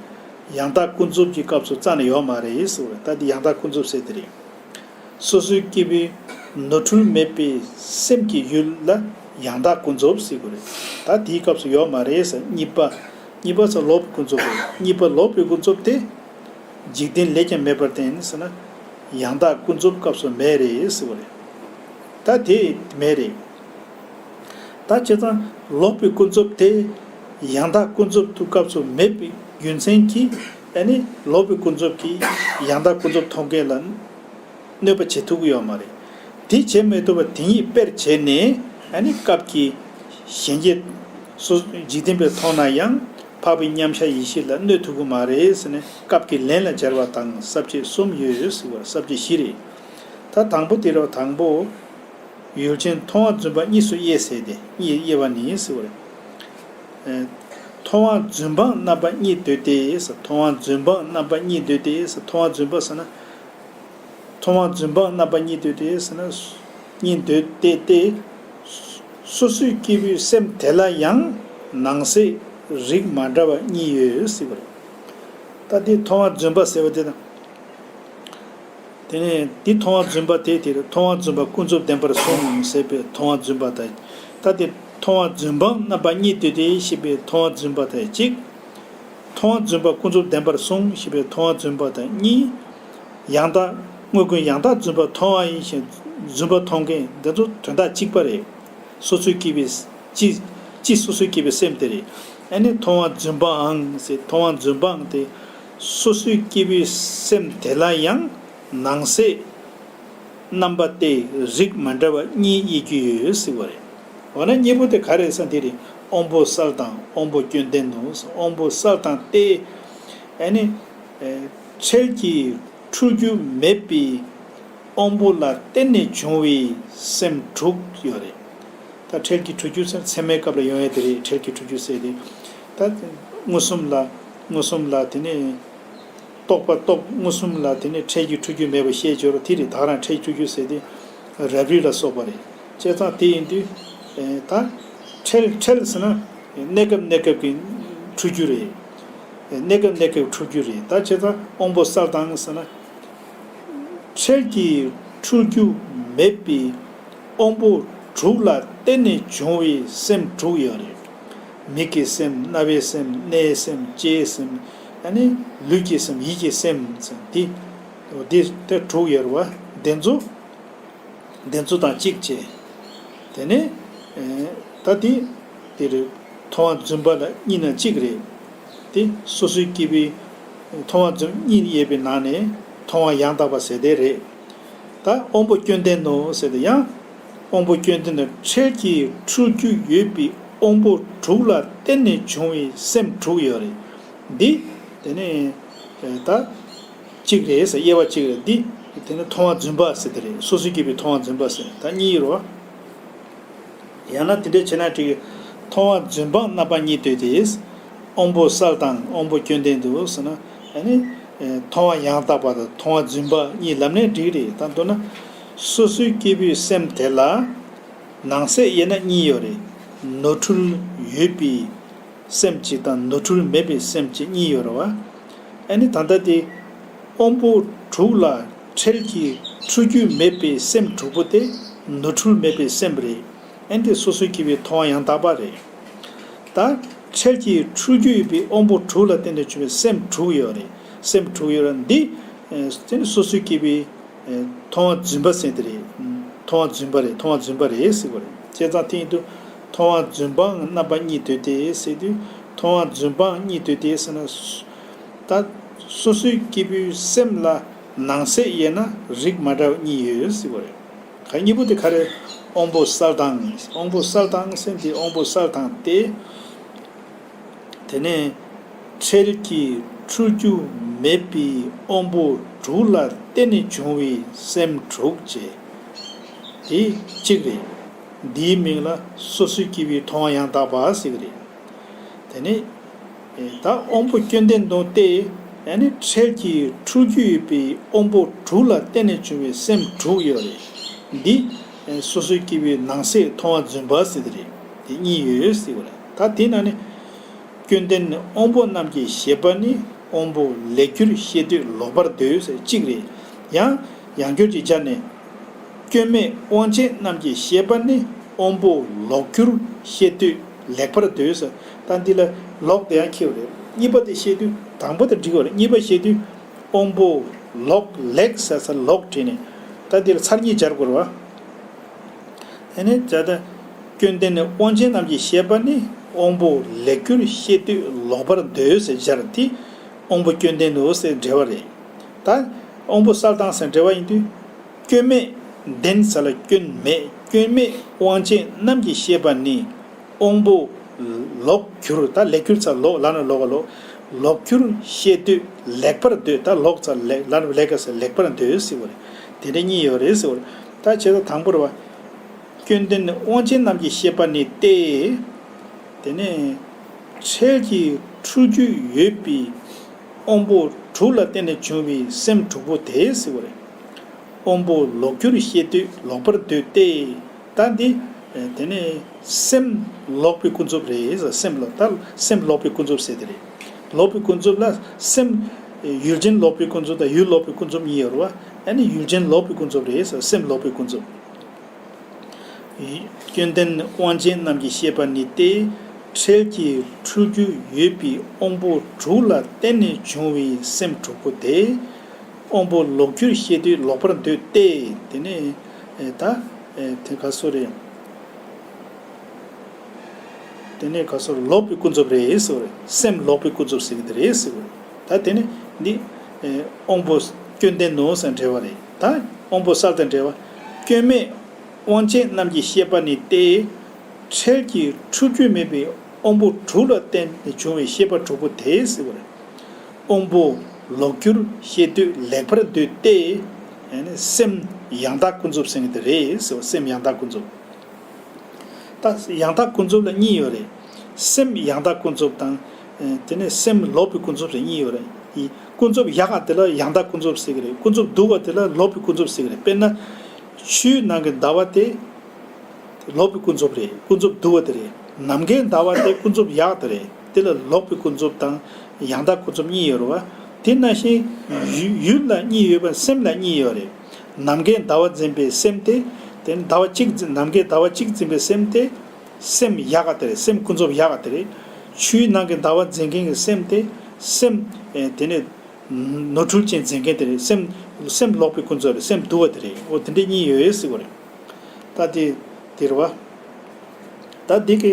ཡང་དག་ཀུན་རྫོབ་ཀྱི་སྐབས་སུ་རྩ་ནས་ཡོད་མ་རེད་ཟེར་བ་རེད། ད་འདི་ཡང་དག་ཀུན་རྫོབ་ཟེར་དེ་རེད། སོ་སོའི་སྐྱེས་བུའི་ནོར་འཁྲུལ་མེད་པའི་སེམས་ཀྱི་ཡུལ་ལ་ཡང་དག་ཀུན་རྫོབ་ཟེར་དགོས་རེད། ད་དེའི་སྐབས་སུ་ཡོད་མ་རེད་ཟེར། གཉིས་པ། གཉིས་པ་ཟེར་ལོག་པའི་ཀུན་རྫོབ་རེད། གཉིས་པ་ལོག་པའི་ཀུན་རྫོབ་དེ་འཇིག་རྟེན་ལས་ཀྱང་མེད་པར་བསྟན་ཟེར་ན། ཡང་དག་ཀུན་རྫོབ་སྐབས་སུ་མེད་རེད་ཟེར་བ་རེད། ད་དེ་མེད་རེད། ད་བྱས་ཙང་ལོག་པའི་ཀུན་རྫོབ་དེ་ཡང་དག་ཀུན་རྫོབ་ཏུ་སྐབས་སུ་མེད་པའི་རྒྱུ་མཚན་གྱིས་ཨ་ནི་ལོག་པའི་ཀུན་རྫོབ་ཀྱིས་ཡང་དག་ཀུན་རྫོབ་མཐོང་མཁན་ལ་གནོད་པ་བྱེད་ཐུབ་ཀྱི་ཡོད་མ་རེད། དེ་བྱེད་མི་ཐུབ་པ་དེ་ཉིད་དཔེར་བྱས་ནས་ཨ་ནི་སྐབས་ཀྱི་གཞན་གྱིས་སོ་འཇིག་རྟེན་པས་མཐོང་ན་ཡང་འཕགས་པའི་མཉམ་གཞག་ཡེ་ཤེས་ལ་གནོད་ཐུབ་ཀྱི་མ་རེད་ཟེར་ནས་སྐབས་ཀྱི་ལན་ལ་སྦྱར་བ་དང་ས་བཅད་གསུམ་ཡོད་ཟེར་བ་ས་བཅད་བཞི་རེད། ད་དང་པོ་དེ་རེད་བ། དང་པོ། ཡུལ་ཅན་མཐོང་བ་རྫུན་པ་གཉིས་སུ་དབྱེ་ཟེར་ཏེ་གཉིས་དབྱེ་བ་ནི་ཟེར་བ་རེད། ཨེ། མཐོང་བ་རྫུན་སྤངས་རྣམ་པ་གཉིས་འདོད་དེ་ཟེར། མཐོང་བ་རྫུན་སྤངས་རྣམ་པ་གཉིས་འདོད་དེ་ཟེར། མཐོང་བ་རྫུན་པ་ཟེར་ན། མཐོང་བ་རྫུན་སྤངས་རྣམ་པ་གཉིས་འདོད་དེ་ཟེར་ན། གཉིས་འདོད་དེ་སྟེ། སོ་སོའི་སྐྱེས་བུའི་སེམས་དེ་ལ་ཡང་ནང་གསེས་རིགས་མ་འདྲ་བ་གཉིས་ཡོད་ཟེར་བ་རེད། ད་འདི་མཐོང་བ་རྫུན་པ་ཟེར་བ་དེ་དང་། དེ་ནས་འདི་མཐོང་བ་རྫུན་པ་དེ་དེར་མཐོང་བ་རྫུན་པ་ཀུན་རྫོབ་བདེན་པར་གསུངས་ཟེར་བའི་མཐོང་བ་རྫུན་པ་དང་། ད་དེ་མཐོང་བ་རྫུན་སྤངས་རྣམ་པ་གཉིས་འདོད་དེ་ཞེས་པའི་མཐོང་བ་རྫུན་པ་དང་གཅིག་མཐོང་བ་རྫུན་པ་ཀུན་རྫོབ་བདེན་པར་གསུངས་ཞེས་པའི་མཐོང་བ་རྫུན་པ་དང་གཉིས། ཡང་དག་དངོས་ཀུན་ཡང་དག་རྫུན་པ་མཐོང་བ་ཡིན་ཞེས་རྫུན་པ་མཐོང་མཁན་འདི་ཚོ་དོན་དག་གཅིག་པ་རེད། སོ་སོའི་སྐྱེས་པའི་སྤྱི་སྤྱི་སོ་སོའི་སྐྱེས་པའི་སེམས་དེ་རེད། ཨ་ནི་མཐོང་བ་རྫུན་པའང་ཟེར། མཐོང་བ་རྫུན་པའང་དེ་སོ་སོའི་སྐྱེས་པའི་སེམས་དེ་ལ་ཡང་ནང་གསེས་རྣམ་པ་སྟེ་རིགས་མ་འདྲ་བ་གཉིས་དབྱེ་རྒྱུ་ཡོད་ཟེར་བ་རེད། འོ་ན་གཉིས་པོ་དེ་ག་རེ་ཟེར་ན་དེ་རེད། དབང་པོ་གསལ་དང་དབང་པོ་སྐྱོན་ལྡན་ནོ། དབང་པོ་གསལ་དང་སྟེ། ཨ་ནི། ཨེ། འཕྲལ་གྱི་འཁྲུལ་རྒྱུ་མེད་པའི་དབང་པོ་ལ་བརྟེན་ནས་བྱུང་བའི་སེམས་དྲུག་ཡོད་རེད། ད་འཕྲལ་གྱི་འཁྲུལ་རྒྱུ་ཟེར་ཚད་མའི་སྐབས་ལ་ཡོང་ཡ་དེ་རེད། འཕྲལ་གྱི་འཁྲུལ་རྒྱུ་ཟེར་དེ། ད་མངོན་སུམ་ལ་མངོན་སུམ་ལ་དེ་ནས་རྟོག་པ་རྟོག་མངོན་སུམ་ལ་དེ་ནས་འཕྲལ་གྱི་འཁྲུལ་རྒྱུ་མེད་པ་ཤེས་འབྱོར་དེ་རེད། ད་ག་རང་འཕྲལ་འཁྲུལ་རྒྱུ་ཟེར་དེ་རབ་རིབ་ལ་སོགས་པ་རེད། བྱས་ཙང་དེ་ཡིན་དུས་ད་འཕྲལ་འཕྲལ་ཟེར་ན་གནས་སྐབས་གནས་སྐབས་ཀྱི་འཁྲུལ་རྒྱུ་རེད། གནས་སྐབས་གནས་སྐབས་འཁྲུལ་རྒྱུ་རེད། ད་བྱས་ཙང་དབང་པོ་གསལ་དང་ཟེར་ན། འཕྲལ་གྱི་འཁྲུལ་རྒྱུ་མེད་པའི་དབང་པོ་དྲུག་ལ་བརྟེན་ནས་བྱུང་བའི་སེམས་དྲུག་ཡོད་རེད། མིག་གི་སེམས། རྣ་བའི་སེམས། སྣའི་སེམས། ལྕེའི་སེམས། ཨ་ནི་ལུས་ཀྱི་སེམས། ཡིད་ཀྱི་སེམས་ཟེར་དེ། འོ་དེ་དེ་དྲུག་ཡོད་རེད་བ། དེ་ཚོ་དེ་ཚོ་དང་གཅིག་བྱས། དེ་ནས་ཨེ། ད་དེ་དེ་རེད། མཐོང་བ་རྫུན་པ་ལ་གཉིས་ན་གཅིག་རེད། དེ་སོ་སོའི་སྐྱེས་པའི་མཐོང་བ་རྫུན་གཉིས་ཡོད་པའི་ནང་ནས་མཐོང་བ་ཡང་དག་པ་ཟེར་དེ་རེད། ད་དབང་པོ་སྐྱོན་ལྡན་ནོ་ཟེར་དེ་ཡང་། དབང་པོ་སྐྱོན་ལྡན་ནོ། འཕྲལ་གྱི་འཁྲུལ་རྒྱུ་ཡོད་པའི་དབང་པོ་དྲུག་ལ་བརྟེན་ནས་བྱུང་བའི་སེམས་དྲུག་ཡོད་རེད། འདི་དེ་ནས་ད་གཅིག་རེད་ཟེར། དབྱེ་བ་གཅིག་རེད། འདི་དེ་ནས་མཐོང་བ་རྫུན་པ་ཟེར་དེ་རེད། སོ་སོའི་སྐྱེས་པའི་མཐོང་བ་རྫུན་པ་ཟེར། ད་གཉིས་རོ། ཡང་ན་དེ་འདྲ་བྱས་ན་འགྲིག་གི། མཐོང་བ་རྫུན་སྤངས་རྣམ་པ་གཉིས་འདོད་དེ། དབང་པོ་གསལ་དང་དབང་པོ་སྐྱོན་ལྡན་དུ་ཟེར་ན། ཨ་ནི། ཨེ། མཐོང་བ་ཡང་དག་པ་དང་མཐོང་བ་རྫུན་པ་གཉིས་ལབ་ནས་འགྲིག་རེད། ད་མདོར་ན། སོ་སོའི་སྐྱེས་བུའི་སེམས་དེ་ལ། ནང་གསེས་དབྱེ་ན་གཉིས་ཡོད་རེད། ནོར་འཁྲུལ་ཡོད་པའི་སེམས་གཅིག་དང་ནོར་འཁྲུལ་མེད་པའི་སེམས་གཅིག་གཉིས་ཡོད་རེད་བ། ཨ་ནི་ད་ལྟ་དེ། དབང་པོ་དྲུག་ལ་འཕྲལ་གྱི་འཁྲུལ་རྒྱུ་མེད་པའི་སེམས་དྲུག་པོ་དེ་ནོར་འཁྲུལ་མེད་པའི་སེམས་རེད། ཨ་ནི་དེ་སོ་སོའི་སྐྱེས་བུའི་མཐོང་བ་ཡང་དག་པ་རེད། ད་འཕྲལ་གྱི་འཁྲུལ་རྒྱུ་ཡོད་པའི་དབང་པོ་དྲུག་ལ་བརྟེན་ནས་བྱུང་བའི་སེམས་དྲུག་ཡོད་རེད། སེམས་དྲུག་ཡོད་རེད། འདི། ཨེ། དེ་ནི་སོ་སོའི་སྐྱེས་བུའི། ཨེ། མཐོང་བ་རྫུན་པ་ཟེར་དེ་རེད། མཐོང་བ་རྫུན་པ་རེད། མཐོང་བ་རྫུན་པ་རེད་ཟེར་བ་རེད། བྱས་ཙང་དེ་ཡིན་དུས་མཐོང་བ་རྫུན་པའང་རྣམ་པ་གཉིས་འདོད་དེ་ཟེར་དུས། མཐོང་བ་རྫུན་པའང་གཉིས་འདོད་དེ་ཟེར་ན། ད་སོ་སོའི་སྐྱེས་བུའི་སེམས་ལ་ནང་གསེས་དབྱེ་ན་རིགས་མ་འདྲ་བ་གཉིས་ཡོད་ཟེར་བ་རེད། ག་གཉིས་པོ་དེ་ག་རེ། དབང་པོ་གསལ་དང་། དབང་པོ་གསལ་དང་ཟེར་དེ། དབང་པོ་གསལ་དང་སྟེ། དེ་ནས་འཕྲལ་གྱི་འཁྲུལ་རྒྱུ་མེད་པའི་དབང་པོ་དྲུག་ལ་བརྟེན་ནས་བྱུང་བའི་སེམས་དྲུག་ཅེས། དེ་གཅིག་རེད། འདིའི་མིང་ལ་སོ་སོའི་སྐྱེས་བུའི་མཐོང་བ་ཡང་དག་པ་ཟེར་གྱི་རེད། དེ་ནས་ད་དབང་པོ་སྐྱོན་ལྡན་དུ་སྟེ། ཨ་ནི་འཕྲལ་གྱི་འཁྲུལ་རྒྱུ་ཡོད་པའི་དབང་པོ་དྲུག་ལ་བརྟེན་ནས་བྱུང་བའི་སེམས་དྲུག་ཡོད་རེད། འདི་སོ་སོའི་སྐྱེས་བུའི་ནང་གསེས་མཐོང་བ་རྫུན་པ་ཟེར་གྱི་རེད། དེ་གཉིས་ཡོད་ཟེར་གྱི་རེད། ད་དེ་ནང་ནས། སྐྱོན་ལྡན་དབང་པོ་རྣམས་ཀྱི་ཤེས་པ་ནི་དབང་པོ་ལེགས་གྱུར་ཤེས་འདོད་ལོག་པར་འདོད་ཟེར་གཅིག་རེད། ཡང་ཡང་སྐྱར་གྱི་སྦྱར་ནས། སྐྱོན་མེད་དབང་ཆེན་རྣམས་ཀྱི་ཤེས་པ་ནི་དབང་པོ་ལོག་གྱུར་ཤེས་འདོད་ལེགས་པར་འདོད་ཟེར། ད་འདི་ལ་ལོག་དེ་ཡང་ཁེལ་བ་རེད། གཉིས་པ་དེ་བཤད་དུས་དང་པོ་དེ་འགྲིག་པ་རེད། གཉིས་པ་བཤད་དུས་དབང་པོ་ ལོག་ལེགས་ཟེར་ས་ལོག་བྲིས་ནས་ད་འདིར་ཚར་གཉིས་སྦྱར་དགོས་རེད་བ། དེ་ནས་ད་ལྟ་སྐྱོན་ལྡན་དབང་ཅན་རྣམས་ཀྱི་བཤད་པ་ནི་དབང་པོ་ལེགས་གྱུར་ཤེས་འདོད་ལོག་པར་འདོད་ཟེར་སྦྱར་ཏེ་དབང་པོ་སྐྱོན་ལྡན་དུ་ཟེར་འགྲེལ་བ་རེད། ད་དབང་པོ་གསལ་དྭངས་ཟེར་འགྲེལ་བ་ཡིན་དུས། སྐྱོན་མེད་ལྡན་ཟེར་ལ་སྐྱོན་མེད། སྐྱོན་མེད་དབང་ཅན་རྣམས་ཀྱི་བཤད་པ་ནི། དབང་པོ་ལོག་གྱུར། ད་ལེགས་གྱུར་ཚ་ལོག་ལ་ན་ལོག་ག་ལོག་ལོག་གྱུར་ཤེས་འདོད་ལེགས་པར་འདོད། ད་ལོག་ཚ་ལེགས་ལ་ན་ལེགས་ག་ས་ལེགས་པར་འདོད་ཟེར་བ་རེད། དེ་འདྲ་གཉིས་ཡོད་རེད་ཟེར་བ་རེད། ད་བྱས་ཙང་དང་པོ་རེད་བ། སྐྱོན་ལྡན་དབང་ཅན་རྣམས་ཀྱི་བཤད་པ་ནི་སྟེ། དེ་ནས་འཕྲལ་གྱི་འཁྲུལ་རྒྱུ་ཡོད་པའི་དབང་པོ་དྲུག་ལ་བརྟེན་ནས་བྱུང་བའི་སེམས་དྲུག་པོ་དེ་ཟེར་བ་རེད། དབང་པོ་ལོག་གྱུར་ཤེས་འདོད་ལོག་པར་འདོད་དེ། ད་འདི་དེ་ནས་སེམས་ལོག་པའི་ཀུན་རྫོབ་རེད། སེམས་ལོག་ད་སེམས་ལོག་པའི་ཀུན་རྫོབ་ཟེར་དེ་རེད། ལོག་པའི་ཀུན་རྫོབ་ལ་སེམས་ཡུལ་ཅན་ལོག་པའི་ཀུན་རྫོབ་དང་ཡུལ་ལོག་པའི་ཀུན་རྫོབ་གཉིས་ཡོད་རེད་བ། ཨ་ནི་ཡུལ་ཅན་ལོག་པའི་ཀུན་རྫོབ་རེད། སེམས་ལོག་པའི་ཀུན་རྫོབ། སྐྱོན་ལྡན་དབང་ཅན་རྣམས་ཀྱི་བཤད་པ་ནི་སྟེ། འཕྲལ་གྱི་འཁྲུལ་རྒྱུ་ཡོད་པའི་དབང་པོ་དྲུག་ལ་བརྟེན་ནས་བྱུང་བའི་སེམས་དྲུག་པོ་དེ། དབང་པོ་ལོག་གྱུར་ཤེས་འདོད་ལོག་པར་འདོད་དེ། དེ་ནས་ད་དེ་ག་སོ་རེད། དེ་ནས་ག་སོ་ལོག་པའི་ཀུན་རྫོབ་རེད་ཟེར་བ་རེད། སེམས་ལོག་པའི་ཀུན་རྫོབ་ཟེར་གྱི་དེ་རེད་ཟེར་བ་རེད། ད་དེ་ནས་འདི་དབང་པོ་སྐྱོན་ལྡན་ནོ་ཟེར་འགྲེལ་བ་རེད། ད་དབང་པོ་གསལ་དང་འགྲེལ་བ། སྐྱོན་མེད་དབང་ཅན་རྣམས་ཀྱི་བཤད་པ་ནི་སྟེ། འཕྲལ་གྱི་འཁྲུལ་རྒྱུ་མེད་པའི་དབང་པོ་དྲུག་ལ་བརྟེན་ནས་བྱུང་བའི་བཤད་པ་དྲུག་པོ་དེ་ཟེར་བ་རེད། དབང་པོ་ལོག་གྱུར་ཤེས་འདོད་ལེགས་པར་འདོད་དེ། ཡང་ན་སེམས་ཡང་དག་ཀུན་རྫོབ་ཟེར་གྱི་དེ་རེད་ཟེར་བ། སེམས་ཡང་དག་ཀུན་རྫོབ། ད་ཡང་དག་ཀུན་རྫོབ་ལ་གཉིས་ཡོད་རེད། སེམས་ཡང་དག་ཀུན་རྫོབ་དང་། ཨེ་དེ་ནས་སེམས་ལོག་པའི་ཀུན་རྫོབ་ཟེར་གཉིས་ཡོད་རེད། ཨི་ཀུན་རྫོབ་ཡག་ག་དེ་ལ་ཡང་དག་ཀུན་རྫོབ་ཟེར་གྱི་རེད། ཀུན་རྫོབ་སྡུག་པ་དེ་ལ་ལོག་པའི་ཀུན་རྫོབ་ཟེར་གྱི་རེད། དཔེར་ན། ཆུའི་ནང་གི་ཟླ་བ་དེ་ལོག་པའི་ཀུན་རྫོབ་རེད། ཀུན་རྫོབ་སྡུག་པ་དེ་རེད། ནམ་མཁའི་ཟླ་བ་དེ་ཀུན་རྫོབ་ཡག་དེ་རེད། དེ་ལ་ལོག་པའི་ཀུན་རྫོབ་དང་ཡང་དག་ཀུན་རྫོབ་གཉིས་ཡོད་རེད་བ། དེ་ནང་བཞིན་ཡུལ་ཡུལ་ལ་གཉིས་ཡོད་པ་སེམས་ལ་གཉིས་ཡོད་རེད། ནམ་མཁའི་ཟླ་བ་འཛིན་པའི་སེམས་དེ། དེ་ནི་ཟླ་བ་གཅིག་འཛིན་ནམ་མཁའི་ཟླ་བ་གཅིག་འཛིན་པའི་སེམས་དེ། སེམས་ཡག་ག་དེ་རེད། སེམས་ཀུན་རྫོབ་ཡག་ག་དེ་རེད། ཆུའི་ནང་གི་ཟླ་བ་འཛིན་མཁན་གྱི་སེམས་དེ། སེམས་ཨེ་དེ་ནི་ནོར་འཁྲུལ་ཅན་འཛིན་མཁན་དེ་རེད། སེམས་སེམས་ལོག་པའི་ཀུན་རྫོབ་རེད། སེམས་སྡུག་པ་དེ་རེད། འོ་དེ་འདྲའི་གཉིས་ཡོད་ཟེར་བ་རེད། ད་དེ་དེ་རེད་བ། ད་འདི་གི་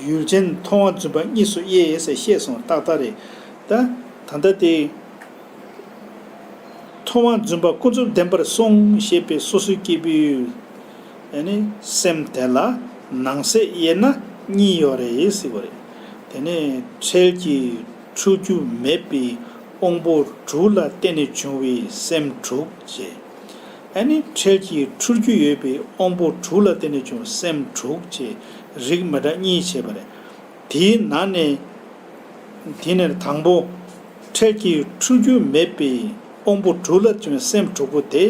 ཡུལ་ཅན་མཐོང་བ་རྫུན་པ་གཉིས་སུ་དབྱེ་ཟེར་བཤད་སོང་། ཏག་ཏག་རེད། ད་ད་ལྟ་དེ་མཐོང་བ་རྫུན་པ་ཀུན་རྫོབ་བདེན་པར་སོང་ཞེས་པའི་སོ་སོའི་སྐྱེས་བུའི་ཨ་ནི་སེམས་དེ་ལ་ནང་གསེས་དབྱེ་ན་གཉིས་ཡོད་རེད་ཟེར་བ་རེད། དེ་ནས་འཕྲལ་གྱི་འཁྲུལ་རྒྱུ་མེད་པའི་དབང་པོ་དྲུག་ལ་བརྟེན་ནས་བྱུང་བའི་སེམས་དྲུག་ཅེས། ཨ་ནི་འཕྲལ་གྱི་འཁྲུལ་རྒྱུ་ཡོད་པའི་དབང་པོ་དྲུག་ལ་བརྟེན་ནས་བྱུང་བའི་སེམས་དྲུག་ཅེས་རིགས་མི་འདྲ་གཉིས་བྱས་པ་རེད། དེའི་ནང་ནས་དེ་ནས་དང་པོ། འཕྲལ་གྱི་འཁྲུལ་རྒྱུ་མེད་པའི་དབང་པོ་དྲུག་ལ་བྱུང་བའི་སེམས་དྲུག་པོ་དེ།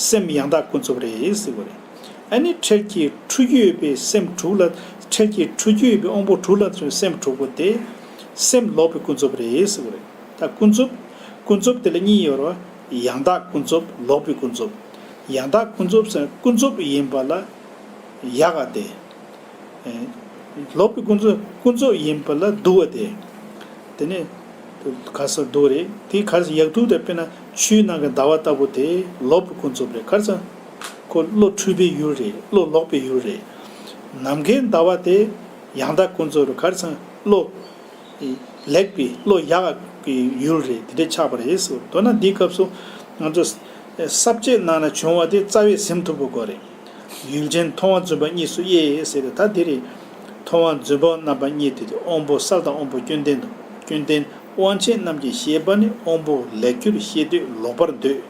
སེམས་ཡང་དག་ཀུན་རྫོབ་རེད་ཟེར་བ་རེད། ཨ་ནི་འཕྲལ་གྱི་འཁྲུལ་རྒྱུ་ཡོད་པའི་སེམས་དྲུག་ལ། འཕྲལ་གྱི་འཁྲུལ་རྒྱུ་ཡོད་པའི་དབང་པོ་དྲུག་ལ་བྱུང་བའི་སེམས་དྲུག་པོ་དེ། སེམས་ལོག་པའི་ཀུན་རྫོབ་རེད་ཟེར་བ་རེད། ད་ཀུན་རྫོབ། ཀུན་རྫོབ་དེ་ལ་གཉིས་ཡོད་རེད་བ། ཡང་དག་ཀུན་རྫོབ་ལོག་པའི་ཀུན་རྫོབ། ཡང་དག་ཀུན་རྫོབ་ཟེར་ཀུན་རྫོབ་ཡིན་པ་ལ་ཡག་ག་དེ། ཨེ་ལོག་པའི་ཀུན་རྫོབ་ཀུན་རྫོབ་ཡིན་པ་ལ་སྡུག་པ་དེ། དེ་ནས་ག་ས་སྡུག་རེད། དེ་ག་ས་ཡག་སྡུག་དེ་དཔེར་ན་ཆུའི་ནང་གི་ཟླ་བ་ལྟ་བུ་དེ་ལོག་པའི་ཀུན་རྫོབ་རེད། ག་ས་ཁོ་བློ་འཁྲུལ་པའི་ཡུལ་རེད། བློ་ལོག་པའི་ཡུལ་རེད། ནམ་མཁའི་ཟླ་བ་དེ་ཡང་དག་ཀུན་རྫོབ་རེད། ག་ས་བློ། ལེགས་པའི་བློ་ཡག་གི་ཡུལ་རེད། དེ་འདྲ་ཆགས་པ་རེད་ཟེར། མདོར་ན་འདིའི་སྐབས་སུ་ང་ཚོ་ས་བཅད་ནང་ན་བྱུང་བ་དེ་རྩ་བས་ཟིན་ཐུབ་པ་དགོས་རེད། ཡུལ་ཅན་མཐོང་བ་རྫུན་པ་གཉིས་སུ་དབྱེ་ཟེར་ཏེ། ད་འདི་རེད། མཐོང་བ་རྫུན་པ་རྣམ་པ་གཉིས་ཏེ། དབང་པོ་གསལ་དང་དབང་པོ་སྐྱོན་ལྡན་དུ། སྐྱོན་ལྡན་དབང་ཅན་རྣམས་ཀྱི་བཤད་པ་ནི། དབང་པོ་ལེགས་གྱུར་ཤེས་འདོད་ལོག་པར་འདོད།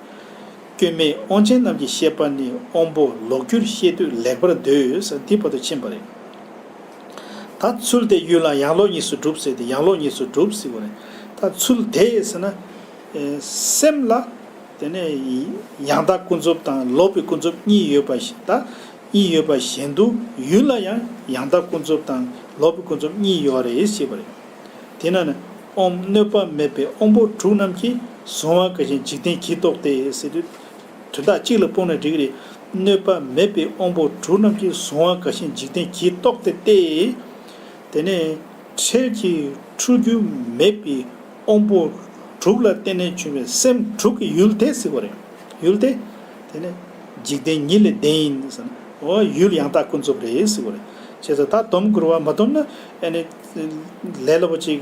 སྐྱོན་མེད་དབང་ཅན་རྣམས་ཀྱི་བཤད་པ་ནི། དབང་པོ་ལོག་གྱུར་ཤེས་འདོད་ལེགས་པར་འདོད་ཟེར། འདི་བར་དུ་ཕྱིན་པ་རེད། ད་ཚུལ་དེ་ཡུལ་ལ་ཡང་ལོག་གཉིས་སུ་གྲུབ་ཟེར་ཏེ། ཡང་ལོག་གཉིས་སུ་གྲུབ་ཟེར་བ་རེད། ད་ཚུལ་དེ་ཟེར་ན། ཨེ་སེམས་ལ་དེ་ནས་ཡང་དག་ཀུན་རྫོབ་དང་ལོག་པའི་ཀུན་རྫོབ་གཉིས་ཡོད་པ་ཞིག་ད་གཉིས་ཡོད་པ་བཞིན་དུ་ཡུལ་ལ་ཡང་ཡང་དག་ཀུན་རྫོབ་དང་ལོག་པའི་ཀུན་རྫོབ་གཉིས་ཡོད་རེད་ཞེས་པ་རེད། དེས་ན་ནི་དབང་གནོད་པ་མེད་པའི་དབང་པོ་དྲུག་རྣམས་ཀྱིས་གཟུང་བ་འགའ་ཞིག་འཇིག་རྟེན་གྱིས་རྟོགས་ཏེ་ཟེར་དུས། དོན་དག་གཅིག་ལ་སྤུངས་ན་འགྲིག་གི་རེད། གནོད་པ་མེད་པའི་དབང་པོ་དྲུག་རྣམས་ཀྱིས་གཟུང་བ་འགའ་ཞིག་འཇིག་རྟེན་གྱིས་རྟོགས་ཏེ་སྟེ། དེ་ནས་འཕྲལ་གྱི་འཁྲུལ་རྒྱུ་མེད་པའི་དབང་པོ་ དྲུག་ལ་བརྟེན་ནས་བྱུང་བའི་སེམས་དྲུག་གི་ཡུལ་དེ་ཟེར་བ་རེད། ཡུལ་དེ། དེ་ནི་འཇིག་རྟེན་ཉིད་ལས་བདེན་ཡིན་ཟེར་ན། འོ་ཡུལ་ཡང་དག་ཀུན་རྫོབ་རེད་ཟེར་བ་རེད། བྱས་ཙང་ད་སྡོམ་བསྐུར་བ་མ་སྡོམ་ན་ཨ་ནི་ལས་སླ་པོ་ཅིག་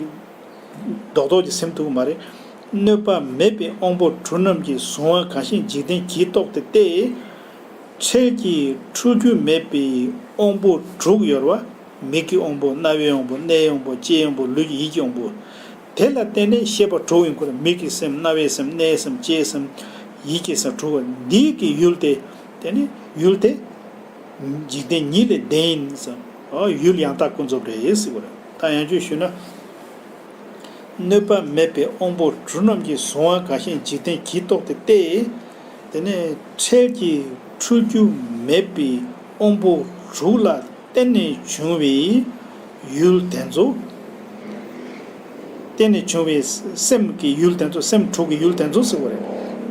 རྡོག་རྡོག་ཅིག་ཟིན་ཐུབ་ཀྱི་མ་རེད། གནོད་པ་མེད་པའི་དབང་པོ་དྲུག་རྣམས་ཀྱིས་གཟུང་བ་གང་ཞིག་འཇིག་རྟེན་གྱིས་རྟོགས་ཏེ་སྟེ། འཕྲལ་གྱི་འཁྲུལ་རྒྱུ་མེད་པའི་དབང་པོ་དྲུག་ཡོད་རེད་བ། མིག་གི་དབང་པོ། རྣ་བའི་དབང་པོ། སྣའི་དབང་པོ། ལྕེའི་དབང་པོ། ལུས་ཀྱི་ཡིད་ཀྱི་དབང་པོ། དེ་ལ་བརྟེན་ནས་ཤེས་པ་དྲུག་ཡོང་གི་རེད། མིག་གི་སེམས། རྣ་བའི་སེམས། སྣའི་སེམས། ལྕེའི་སེམས། ཡིད་ཀྱི་སེམས་དྲུག་པོ་འདི་གི་ཡུལ་དེ། དེ་ནི་ཡུལ་དེ་འཇིག་རྟེན་ཉིད་ལས་བདེན་ཡིན་ཟེར། འོ་ཡུལ་ཡང་དག་ཀུན་རྫོབ་རེད་ཟེར་བ་རེད། ད་ཡང་བསྐྱར་ཞུས་ན། གནོད་པ་མེད་པའི་དབང་པོ་དྲུག་རྣམས་ཀྱིས་གཟུང་བ་གང་ཞིག་འཇིག་རྟེན་གྱིས་རྟོགས་ཏེ་སྟེ། དེ་ནས་འཕྲལ་གྱི་འཁྲུལ་རྒྱུ་མེད་པའི་དབང་པོ་དྲུག་ལ་བརྟེན་ནས་བྱུང་བའི་ཡུལ་དེ་ཚོ། བརྟེན་ནས་བྱུང་བའི་སེམས་ཀྱི་ཡུལ་དེ་ཚོ། སེམས་དྲུག་གི་ཡུལ་དེ་ཚོ་ཟེར་བ་རེད།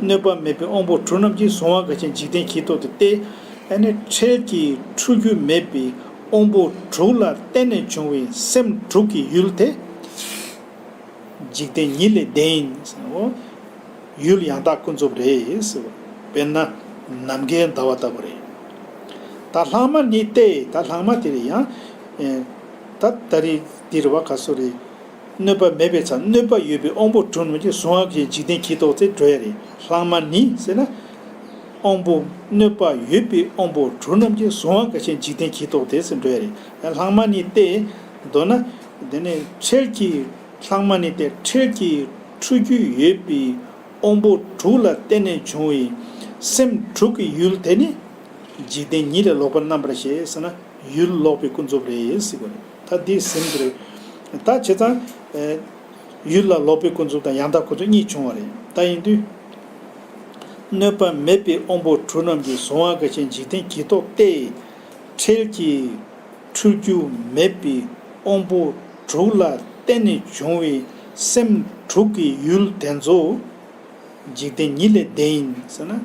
གནོད་པ་མེད་པའི་དབང་པོ་དྲུག་རྣམས་ཀྱིས་གཟུང་བ་གང་ཞིག་འཇིག་རྟེན་གྱིས་རྟོགས་ཏེ་སྟེ། ཨ་ནི་འཕྲལ་གྱི་འཁྲུལ་རྒྱུ་མེད་པའི་དབང་པོ་དྲུག་ལ་བརྟེན་ནས་བྱུང་བའི་སེམས་དྲུག་གི་ཡུལ་དེ། འཇིག་རྟེན་ཉིད་ལས་བདེན་ཡིན་ཟེར་ནོ། ཡུལ་ཡང་དག་ཀུན་རྫོབ་རེད་ཟེར་བ། དཔེར་ན་ནམ་མཁའི་ཟླ་བ་ལྟ་བུ་རེད། ད་ལྷག་མ་ནི་སྟེ། ད་ལྷག་མ་དེ་རེད་ཡང་། ཨེ། ད་ད་རེས་འདིར་བ་ག་སོ་རེད། གནོད་པ་མེད་པའི་ཚ། གནོད་པ་ཡོད་པའི་དབང་པོ་དྲུག་རྣམས་ཀྱིས་གཟུང་བ་གང་ཞིག་འཇིག་རྟེན་གྱིས་རྟོགས་ཏེ་འགྲོ་ཡ་རེད། ལྷག་མ་ནི་ཟེར་ན། དབང་པོ། གནོད་པ་ཡོད་པའི་དབང་པོ་དྲུག་རྣམས་ཀྱིས་གཟུང་བ་གང་ཞིག་འཇིག་རྟེན་གྱིས་རྟོགས་ཏེ་ཟེར་འགྲོ་ཡ་རེད། ལྷག་མ་ནི་སྟེ། མདོར་ན། དེ་ནས་འཕྲལ་གྱི། ལྷག་མ་ནི་སྟེ། འཕྲལ་གྱི་འཁྲུལ་རྒྱུ་ཡོད་པའི་དབང་པོ་དྲུག་ལ་བརྟེན་ནས་བྱུང་བའི་སེམས་དྲུག་གི་ཡུལ་དེ་ནི་འཇིག་རྟེན་ཉིད་ལས་ལོག་པར་རྣམ་པར་ཤེས་ཟེར་ན། ཡུལ་ལོག་པའི་ཀུན་རྫོབ་རེད་ཟེར་བ་རེད། ད་འདི་ཟིན་གྱི་རེད། ད་བྱས་ཙང་། ཨེ། ཡུལ་ལ་ལོག་པའི་ཀུན་རྫོབ་དང་ཡང་དག་ཀུན་རྫོབ་གཉིས་བྱུང་བ་རེད། ད་ཡིན་དུས། གནོད་པ་མེད་པའི་དབང་པོ་དྲུག་རྣམས་ཀྱིས་གཟུང་བ་གང་ཞིག་འཇིག་རྟེན་གྱིས་རྟོགས་ཏེ། འཕྲལ་གྱི་འཁྲུལ་རྒྱུ་མེད་པའི་དབང་པོ་དྲུག་ལ་བརྟེན་ནས་བྱུང་བའི་སེམས་དྲུག་གི་ཡུལ་དེ་ཚོ། འཇིག་རྟེན་ཉིད་ལས་བདེན་ཡིན་ཟེར་ན།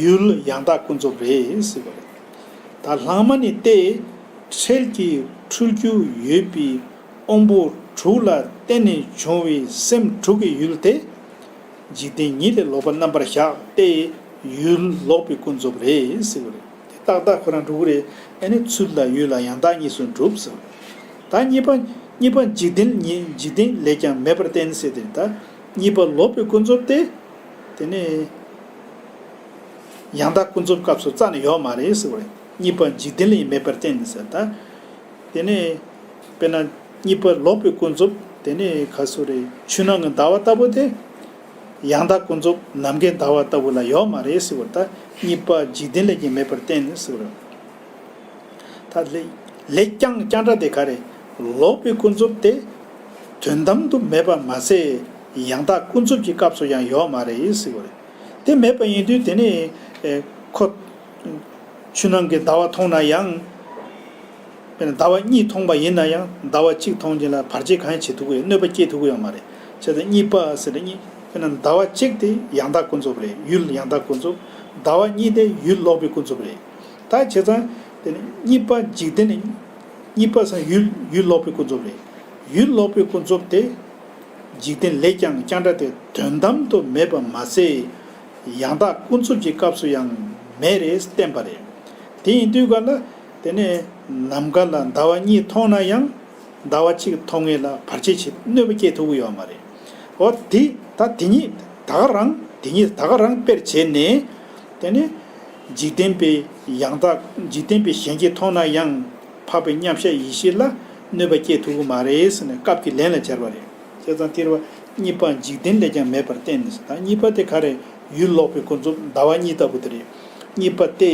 ཡུལ་ཡང་དག་ཀུན་རྫོབ་རེད་ཟེར་བ་རེད། ད་ལྷག་མ་ནི་སྟེ། འཕྲལ་གྱི་འཁྲུལ་རྒྱུ་ཡོད་པའི་དབང་པོ་དྲུག་ལ་བརྟེན་ནས་བྱུང་བའི་སེམས་དྲུག་གི་ཡུལ་དེ། འཇིག་རྟེན་ཉིད་ལས་ལོག་པར་རྣམ་པར་བཞག་སྟེ། ཡུལ་ལོག་པའི་ཀུན་རྫོབ་རེད་ཟེར་བ་རེད། དེ་ཏག་ཏག་ཁོ་རང་འགྲོ་གི་རེད། ཨ་ནི་ཚུལ་ལ་ཡུལ་ལ་ཡང་དག་གཉིས་སུ་འགྲུབ་ཟེར་བ་རེད། ད་གཉིས་པ། གཉིས་པ་འཇིག་རྟེན་ཉིད། འཇིག་རྟེན་ལས་ཀྱང་མེད་པར་བསྟན་ཟེར་དེ། ད་གཉིས་པ་ལོག་པའི་ཀུན་རྫོབ་དེ། དེ་ནི་ཡང་དག་ཀུན་རྫོབ་སྐབས་སུ་རྩ་ནས་ཡོད་མ་རེད་ཟེར་བ་རེད། གཉིས་པ་འཇིག་རྟེན་ལས་མེད་པར་བསྟན་ཟེར། ད་དེ་ནི། དཔེར་ན། གཉིས་པ་ལོག་པའི་ཀུན་རྫོབ། དེ་ནི་ག་སུ་རེད། ཆུ་ནང་གི་ཟླ་བ་ལྟ་བུ་དེ། ཡང་དག་ཀུན་རྫོབ་ནམ་མཁའི་ཟླ་བ་ལྟ་བུ་ལ་ཡོད་མ་རེད་ཟེར་བ། ད་གཉིས་པ་འཇིག་རྟེན་ལས་ཀྱང་མེད་པར་བསྟན་ཟེར་བ། ད་ལས། ལས་ཀྱང་རྐྱང་སྒྲ་དེ་ག་རེད། ལོག་པའི་ཀུན་རྫོབ་དེ། དོན་དམ་དུ་མེད་པ་མ་ཟད། ཡང་དག་ཀུན་རྫོབ་ཀྱི་སྐབས་སུ་ཡང་ཡོད་མ་རེད་ཟེར་བ་རེད། དེ་མེད་པ་ཡིན་དུས་དེ་ནི། ཨེ། ཁོ། ཆུ་ནང་གི་ཟླ་བ་མཐོང་ན་ཡང་། དཔེར་ན་ཟླ་བ་གཉིས་མཐོང་བ་ཡིན་ན་ཡང་། ཟླ་བ་གཅིག་མཐོང་རྐྱེན་ལ་བར་ཆད་གང་ཡང་བྱེད་ཐུབ་ཀྱི་ཡོད། གནོད་པ་སྐྱེལ་ཐུབ་ཀྱི་ཡོད་མ་རེད། བྱས་ཙང་གཉིས་པ་ཟེར་ན་གཉིས། དཔེར་ན་ཟླ་བ་གཅིག་དེ་ཡང་དག་ཀུན་རྫོབ་རེད། ཡུལ་ཡང་དག་ཀུན་རྫོབ། ཟླ་བ་གཉིས་དེ་ཡུལ་ལོག་པའི་ཀུན་རྫོབ་རེད། ད་བྱས་ཙང་དེ་ནི་གཉིས་པ་འཇིག་རྟེན་ནི། གཉིས་པ་ཟེར་ཡུལ། ཡུལ་ལོག་པའི་ཀུན་རྫོབ་རེད། ཡུལ་ལོག་པའི་ཀུན་རྫོབ་དེ། འཇིག་རྟེན་ལས་ཀྱང་རྐྱང་སྒྲ་དེ་དོན་དམ་དུ་མེད་པ་མ་ཟད། ཡང་དག་ཀུན་རྫོབ་ཀྱི་སྐབས་སུ་ཡང་མེད་རེད་བསྟན་པ་རེད། དེ་ཡིན་དུས་ག་ལ། དེ་ནས་ནམ་མཁའ་ལ་ཟླ་བ་གཉིས་མཐོང་ན་ཡང་། ཟླ་བ་གཅིག་མཐོང་ངེས་ལ་བར་ཆད་བྱེད། གནོད་པ་སྐྱེལ་ཐུབ་ཀྱི་ཡོད་མ་རེད། འོ་དེ་ད་དེ་ཉིད་ད་ག་རང་། དེ་ཉིད་ད་ག་རང་དཔེར་བྱས་ནས། དེ་ནས་འཇིག་རྟེན་པའི་ཡང་དག། འཇིག་རྟེན་པའི་གཞན་གྱིས་མཐོང་ན་ཡང་། འཕགས་པའི་མཉམ་གཞག་ཡེ་ཤེས་ལ་གནོད་པ་སྐྱེལ་ཐུབ་ཀྱི་མ་རེད་ཟེར་ནས་སྐབས་ཀྱི་ལན་ལ་སྦྱར་བ་རེད། བྱས་ཙང་དེར་བ་གཉིས་པ་འཇིག་རྟེན་ལས་ཀྱང་མེད་པར་བསྟན་ནས། ད་གཉིས་པ་དེ་ག་རེ། ཡུལ་ལོག་པའི་ཀུན་རྫོབ་ཟླ་བ་གཉིས་ལྟ་བུ་དེ་རེད། གཉིས་པ་དེ་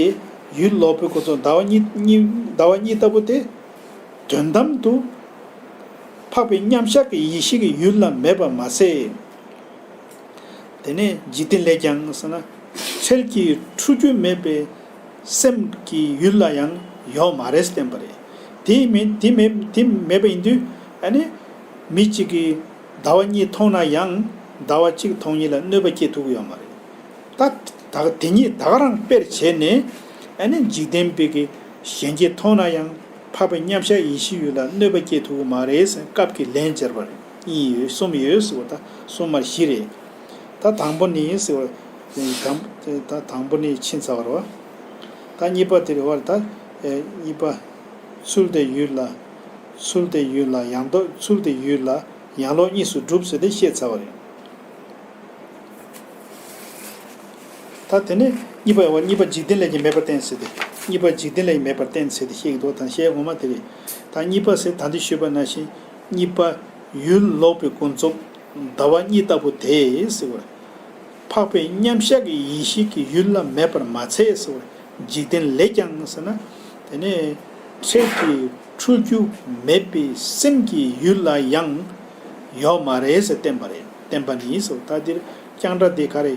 ཡུལ་ལོག་པའི་ཀུན་རྫོབ་ཟླ་བ་གཉིས། གཉིས། ཟླ་བ་གཉིས་ལྟ་བུ་དེ་དོན་དམ་དུ་འཕགས་པའི་མཉམ་གཞག་གི་ཡེ་ཤེས་ཀྱི་ཡུལ་ལ་མེད་པ་མ་ཟད། དེ་ནས་འཇིག་རྟེན་ལས་ཀྱང་ཟེར་ན། འཕྲལ་གྱི་འཁྲུལ་རྒྱུ་མེད་པའི་སེམས་ཀྱི་ཡུལ་ལ་ཡང་ཡོད་མ་རེད་བསྟན་པ་རེད། དེ་མིན། དེ་མེད། དེ་མེད་པ་ཡིན་དུས། ཨ་ནི་མི་གཅིག་གིས་ཟླ་བ་གཉིས་མཐོང་ན་ཡང་། ཟླ་བ་གཅིག་མཐོང་ཉིད་ལ་གནོད་པ་སྐྱེལ་ཐུབ་ཀྱི་ཡོད་མ་རེད། ད་ད་དེ་ཉིད་ད་ག་རང་དཔེར་བྱས་ནས། ཨ་ནི་འཇིག་རྟེན་པའི་གི་གཞན་གྱིས་མཐོང་ན་ཡང་། འཕགས་པའི་མཉམ་གཞག་ཡེ་ཤེས་ཡུལ་ལ་གནོད་པ་སྐྱེལ་ཐུབ་ཀྱི་མ་རེད་ཟེར་སྐབས་ཀྱི་ལན་སྦྱར་བ་རེད། གཉིས་ཡོད། གསུམ་ཡོད་ཟེར་བ། ད་གསུམ་མར་བཞི་རེད། ད་དང་པོ་ནི་ཟེར་བ། དང་ད་དང་པོ་ནི་ཕྱིན་ཚར་བ་རེད་བ། ད་གཉིས་པ་དེ་རེད་བ། ད་ཨེ་གཉིས་པ། ཚུལ་དེ་ཡུལ་ལ། ཚུལ་དེ་ཡུལ་ལ་ཡང་ལྡོག་ཚུལ་དེ་ཡུལ་ལ་ཡང་ལོག་གཉིས་སུ་གྲུབ་ཟེར་ཏེ་བཤད་ཚར་བ་རེད། ད་དེ་ནས་གཉིས་པ་ཡང་བ། གཉིས་པ་འཇིག་རྟེན་ལས་ཀྱང་མེད་པར་བསྟན་ཟེར་ཏེ། གཉིས་པ་འཇིག་རྟེན་ལས་ཀྱང་མེད་པར་བསྟན་ཟེར་ཏེ་བཤད་ཀྱི་འདུག་ད་བཤད་ངོ་མ་དེ་རེད། ད་གཉིས་པ་ཟེར་ད་འདི་ཞུས་པ་ནང་བཞིན་གཉིས་པ་ཡུལ་ལོག་པའི་ཀུན་རྫོབ་ཟླ་བ་གཉིས་ལྟ་བུ་དེ་ཟེར་བ། འཕགས་པའི་མཉམ་གཞག་གི་ཡེ་ཤེས་ཀྱི་ཡུལ་ལ་མེད་པར་མ་ཚད་ཟེར་བ། འཇིག་རྟེན་ལས་ཀྱང་ཟེར་ན། དེ་ནས་འཕྲལ་གྱི་འཁྲུལ་རྒྱུ་མེད་པའི་སེམས་ཀྱི་ཡུལ་ལ་ཡང་ཡོད་མ་རེད་ཟེར་བསྟན་པ་རེད། བསྟན་པ་ནི་ཟེར། ད་འདིར་རྐྱང་སྒྲ་དེ་ག་རེ།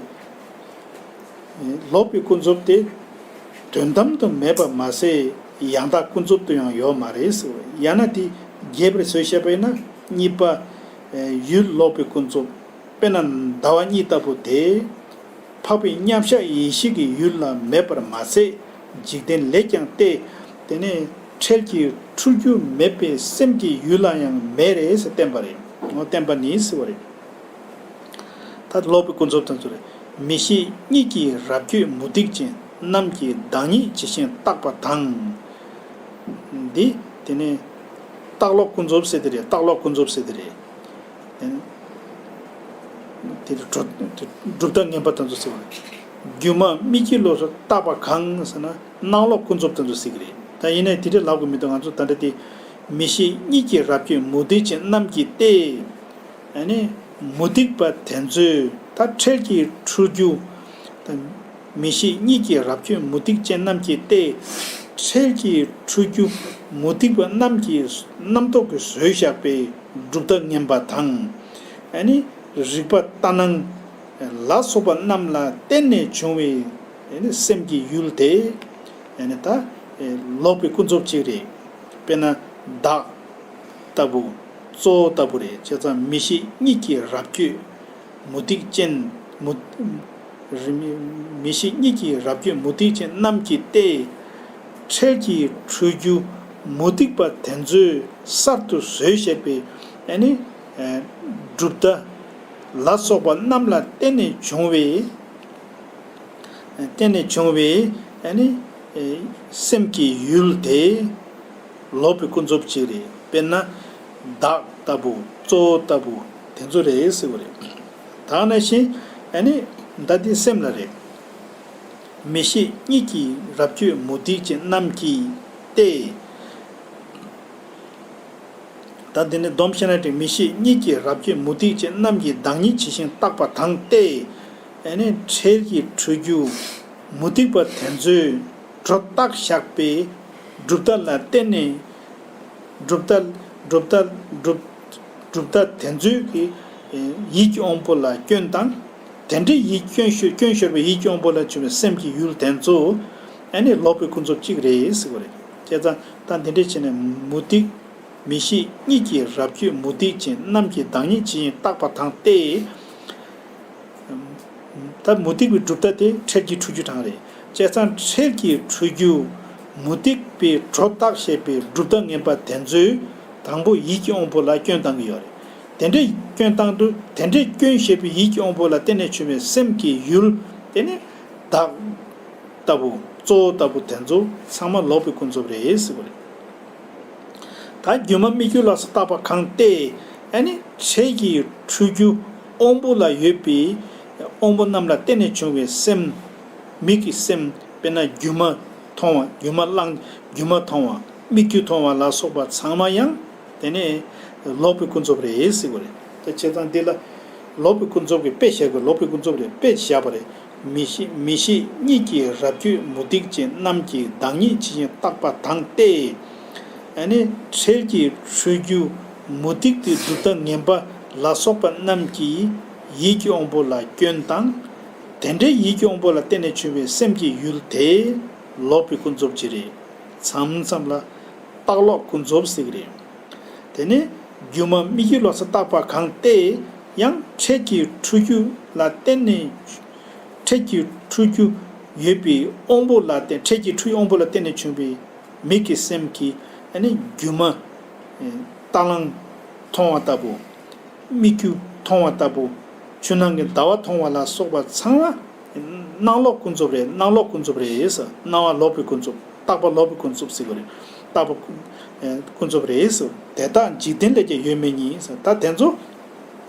ལོག་པའི་ཀུན་རྫོབ་དེ་དོན་དམ་དུ་མེད་པ་མ་ཟད་ཡང་དག་ཀུན་རྫོབ་ཏུ་ཡང་ཡོད་མ་རེད་ཟེར། ཡང་ན་དེ་རྒྱས་པར་བཟོས་བཤད་པ་ཡིན་ན། གཉིས་པ། ཡུལ་ལོག་པའི་ཀུན་རྫོབ། དཔེར་ན་ཟླ་བ་གཉིས་ལྟ་བུ་དེ། འཕགས་པའི་མཉམ་གཞག་ཡེ་ཤེས་ཀྱི་ཡུལ་ལ་མེད་པར་མ་ཟད། འཇིག་རྟེན་ལས་ཀྱང་སྟེ། དེ་ནས་འཕྲལ་གྱི་འཁྲུལ་རྒྱུ་མེད་པའི་སེམས་ཀྱི་ཡུལ་ལ་ཡང་མེད་རེད་ཟེར་བསྟན་པ་རེད། འོ་བསྟན་པ་ནི་ཟེར་བ་རེད། ད་ལོག་པའི་ཀུན་རྫོབ་དང་ཚུལ་རེད། མིག་ཤེས་གཉིས་ཀྱིས་རབ་བསྐྱོད་མུ་སྟེགས་ཅན་རྣམས་ཀྱིས་བདག་ཉིད་ཇི་བཞིན་བརྟགས་པ་དང་། འདི་དེ་ནས་རྟགས་ལོག་ཀུན་རྫོབ་ཟེར་དེ་རེད། རྟགས་ལོག་ཀུན་རྫོབ་ཟེར་དེ་རེད། དེ་ནས་དེ་གྲུབ་གྲུབ་མཐའ་ངན་པ་དེ་ཚོ་ཟེར་བ་རེད། སྒྱུ་མ་མིག་གི་ལོགས་སུ་བརྟགས་པ་གང་ཟེར་ན། སྣང་ལོག་ཀུན་རྫོབ་དེ་ཚོ་ཟེར་གི་རེད། ད་ཡིན་ནའི་དེ་འདྲ་ལབ་དགོས་མི་འདུག་ང་ཚོ་ད་ལྟ་དེ། མིག་ཤེས་གཉིས་ཀྱིས་རབ་བསྐྱོད་མུ་སྟེགས་ཅན་རྣམས་ཀྱིས་ཏེ། ཨ་ནི་མུ་སྟེགས་པ་དེ་ཚོས་ད་འཕྲལ་གྱི་འཁྲུལ་རྒྱུ། ད་མིག་ཤེས་གཉིས་ཀྱིས་རབ་བསྐྱོད་མུ་སྟེགས་ཅན་རྣམས་ཀྱིས་ཏེ། འཕྲལ་གྱི་འཁྲུལ་རྒྱུ་མུ་སྟེགས་པ་རྣམས་ཀྱིས་རྣམ་རྟོག་གིས་བཟོས་བཞག་པའི་གྲུབ་མཐའ་ངན་པ་དང་། ཨ་ནི་རིག་པ་ལྟར་སྣང་ལ་སོགས་པ་རྣམས་ལ་བརྟེན་ནས་བྱུང་བའི་ཨ་ནི་སེམས་ཀྱི་ཡུལ་དེ། ཨ་ནི་ད་ལོག་པའི་ཀུན་རྫོབ་ཅིག་རེད། དཔེར་ན་བདག་ལྟ་བུ། གཙོ་བོ་ལྟ་བུ་རེད། བྱས་ཙང་མིག་ཤེས་གཉིས་ཀྱིས་རབ་བསྐྱོད་མུ་སྟེགས་ཅན། མུ། མིག་ཤེས་གཉིས་ཀྱིས་རབ་བསྐྱོད་མུ་སྟེགས་ཅན་རྣམས་ཀྱིས་ཏེ། འཕྲལ་གྱི་འཁྲུལ་རྒྱུ་མུ་སྟེགས་པ་དེ་ཚོས་གསར་དུ་བཟོས་བཞག་པའི་ཨ་ནི་གྲུབ་མཐའ་ལ་སོགས་པ་རྣམས་ལ་བརྟེན་ནས་བྱུང་བའི། བརྟེན་ནས་བྱུང་བའི་ཨ་ནི་སེམས་ཀྱི་ཡུལ་དེ་ལོག་པའི་ཀུན་རྫོབ་ཅིག་རེད། དཔེར་ན་བདག་ལྟ་བུ། གཙོ་བོ་ལྟ་བུ་དེ་ཚོ་རེད་ཟེར་བ་རེད། ད་ནང་བཞིན་ཨ་ནི་ད་འདི་སེམས་ལ་རེད། མིག་ཤེས་གཉིས་ཀྱིས་རབ་བསྐྱོད་མུ་སྟེགས་ཅན་རྣམས་ཀྱིས་ཏེ། ད་འདི་ནི་སྡོམ་བྱས་ན་དེ། མིག་ཤེས་གཉིས་ཀྱིས་རབ་བསྐྱོད་མུ་སྟེགས་ཅན་རྣམས་ཀྱིས་བདག་ཉིད་ཇི་བཞིན་བརྟགས་པ་དང་སྟེ། ཨ་ནི་འཕྲལ་གྱི་འཁྲུལ་རྒྱུ་མུ་སྟེགས་པ་དེ་ཚོས་སྒྲོ་བཏགས་བཞག་པའི་གྲུབ་མཐའ་ལ་བརྟེན་ནས། གྲུབ་མཐའ། གྲུབ་མཐའ། གྲུབ། གྲུབ་མཐའ་དེ་ཚོའི་གི་ཡིད་ཀྱི་དབང་པོ་ལ་སྐྱོན་དང་། དེ་འདྲའི་ཡིད་སྐྱོན་ཤོར། སྐྱོན་ཤོར་བའི་ཡིད་ཀྱི་དབང་པོ་ལ་བྱུང་བའི་སེམས་ཀྱི་ཡུལ་དེ་ཚོ་ཨ་ནི་ལོག་པའི་ཀུན་རྫོབ་གཅིག་རེད་ཟེར་བ་རེད། བྱས་ཙང་ད་འདི་འདྲ་བྱས་ནས་མུ་སྟེགས། མིག་ཤེས་གཉིས་ཀྱིས་རབ་བསྐྱོད་མུ་སྟེགས་ཅན་རྣམས་ཀྱིས་བདག་ཉིད་ཇི་བཞིན་བརྟགས་པ་དང་སྟེ། ད་མུ་སྟེགས་པའི་གྲུབ་མཐའ་དེ་འཕྲལ་གྱི་འཁྲུལ་རྒྱུ་གྲངས་རེད། བྱས་ཙང་འཕྲལ་གྱི་འཁྲུལ་རྒྱུ་མུ་སྟེགས་པའི་སྒྲོ་བཏགས་བྱས་པའི་གྲུབ་མཐའ་ངན་པ་དེ་ཚོས་དང་པོ་ཡིད་ཀྱི་དབང་པོ་ལ་སྐྱོན་བཏང་གི་ཡོད་རེད། དེ་འདྲའི་སྐྱོན་བཏང་དུས། དེ་འདྲའི་སྐྱོན་བཞེས་པའི་ཡིད་ཀྱི་དབང་པོ་ལ་བརྟེན་ནས་བྱུང་བའི་སེམས་ཀྱི་ཡུལ་དེ་ནི་བདག་ལྟ་བུ། གཙོ་བོ་ལྟ་བུ་དེ་ཚོ་ཚང་མ་ལོག་པའི་ཀུན་རྫོབ་རེད་ཟེར་བ་རེད། ད་སྒྱུ་མ་སྨིག་རྒྱུ་ལ་སོགས་བརྟགས་པ་གང་སྟེ། ཨ་ནི་འཕྲལ་གྱི་འཁྲུལ་རྒྱུ་དབང་པོ་ལ་ཡོད་པའི་དབང་པོ་རྣམས་ལ་བརྟེན་ནས་བྱུང་བའི་སེམས། མིག་གི་སེམས། དཔེར་ན་སྒྱུ་མ་མཐོང་བ། སྒྱུ་མ་བླངས། སྒྱུ་མ་མཐོང་བ། སྨིག་རྒྱུ་མཐོང་བ་ལ་སོགས་པ་ཚང་མ་ཡང་དེ་ནས་ལོག་པའི་ཀུན་རྫོབ་རེད་ཟེར་བ་རེད། ད་བྱས་ཙང་འདི་ལ་ལོག་པའི་ཀུན་རྫོབ་ཀྱི་དཔེ་བཞག་གི། ལོག་པའི་ཀུན་རྫོབ་རེད། དཔེ་བཞག་པ་རེད། མིག་ཤེས། མིག་ཤེས་གཉིས་ཀྱིས་རབ་བསྐྱོད་མུ་སྟེགས་ཅན་རྣམས་ཀྱིས་བདག་ཉིད་ཇི་བཞིན་བརྟགས་པ་དང་སྟེ། ཨ་ནི་འཕྲལ་གྱི་འཁྲུལ་རྒྱུ་མུ་སྟེགས་དེ་གྲུབ་མཐའ་ངན་པ་ལ་སོགས་པ་རྣམས་ཀྱི་ཡིད་ཀྱི་དབང་པོ་ལ་སྐྱོན་དང་། དེ་འདྲའི་ཡིད་ཀྱི་དབང་པོ་ལ་བརྟེན་ནས་བྱུང་བའི་སེམས་ཀྱི་ཡུལ་དེ་ལོག་པའི་ཀུན་རྫོབ་ཅིག་རེད། མཚམས་མཚམས་ལ་རྟགས་ལོག་ཀུན་རྫོབ་ཟེར་གི་རེད། དེ་ནས་སྒྱུ་མ་སྨིག་རྒྱུ་ལ་སོགས་བརྟགས་པ་གང་སྟེ། ཡང་འཕྲལ་གྱི་འཁྲུལ་རྒྱུ་ལ་བརྟེན་ནས། འཕྲལ་གྱི་འཁྲུལ་རྒྱུ་ཡོད་པའི་དབང་པོ་ལ་བརྟེན། འཕྲལ་གྱི་འཁྲུལ་རྒྱུ་དབང་པོ་ལ་བརྟེན་ནས་བྱུང་བའི་མིག་གི་སེམས་ཀྱིས་ཨ་ནི་སྒྱུ་མ་རྟ་གླང་མཐོང་བ་ལྟ་བུ། སྨིག་རྒྱུ་མཐོང་བ་ལྟ་བུ། ཆུ་ནང་གི་ཟླ་བ་མཐོང་བ་ལ་སོགས་པ་ཚང་མ་སྣང་ལོག་ཀུན་རྫོབ་རེད། སྣང་ལོག་ཀུན་རྫོབ་རེད་ཟེར། སྣང་བ་ལོག་པའི་ཀུན་རྫོབ། རྟག་པ་ལོག་པའི་ཀུན་རྫོབ་ཟེར་གྱི་རེད། རྟག་པ་ཀུན་ཨེ་ཀུན་རྫོབ་རེད་ཟེར། དེ་དག་འཇིག་རྟེན་ལས་ཀྱང་ཡོད་མེད་ཉིད་ཟེར། ད་དེ་ཚོ་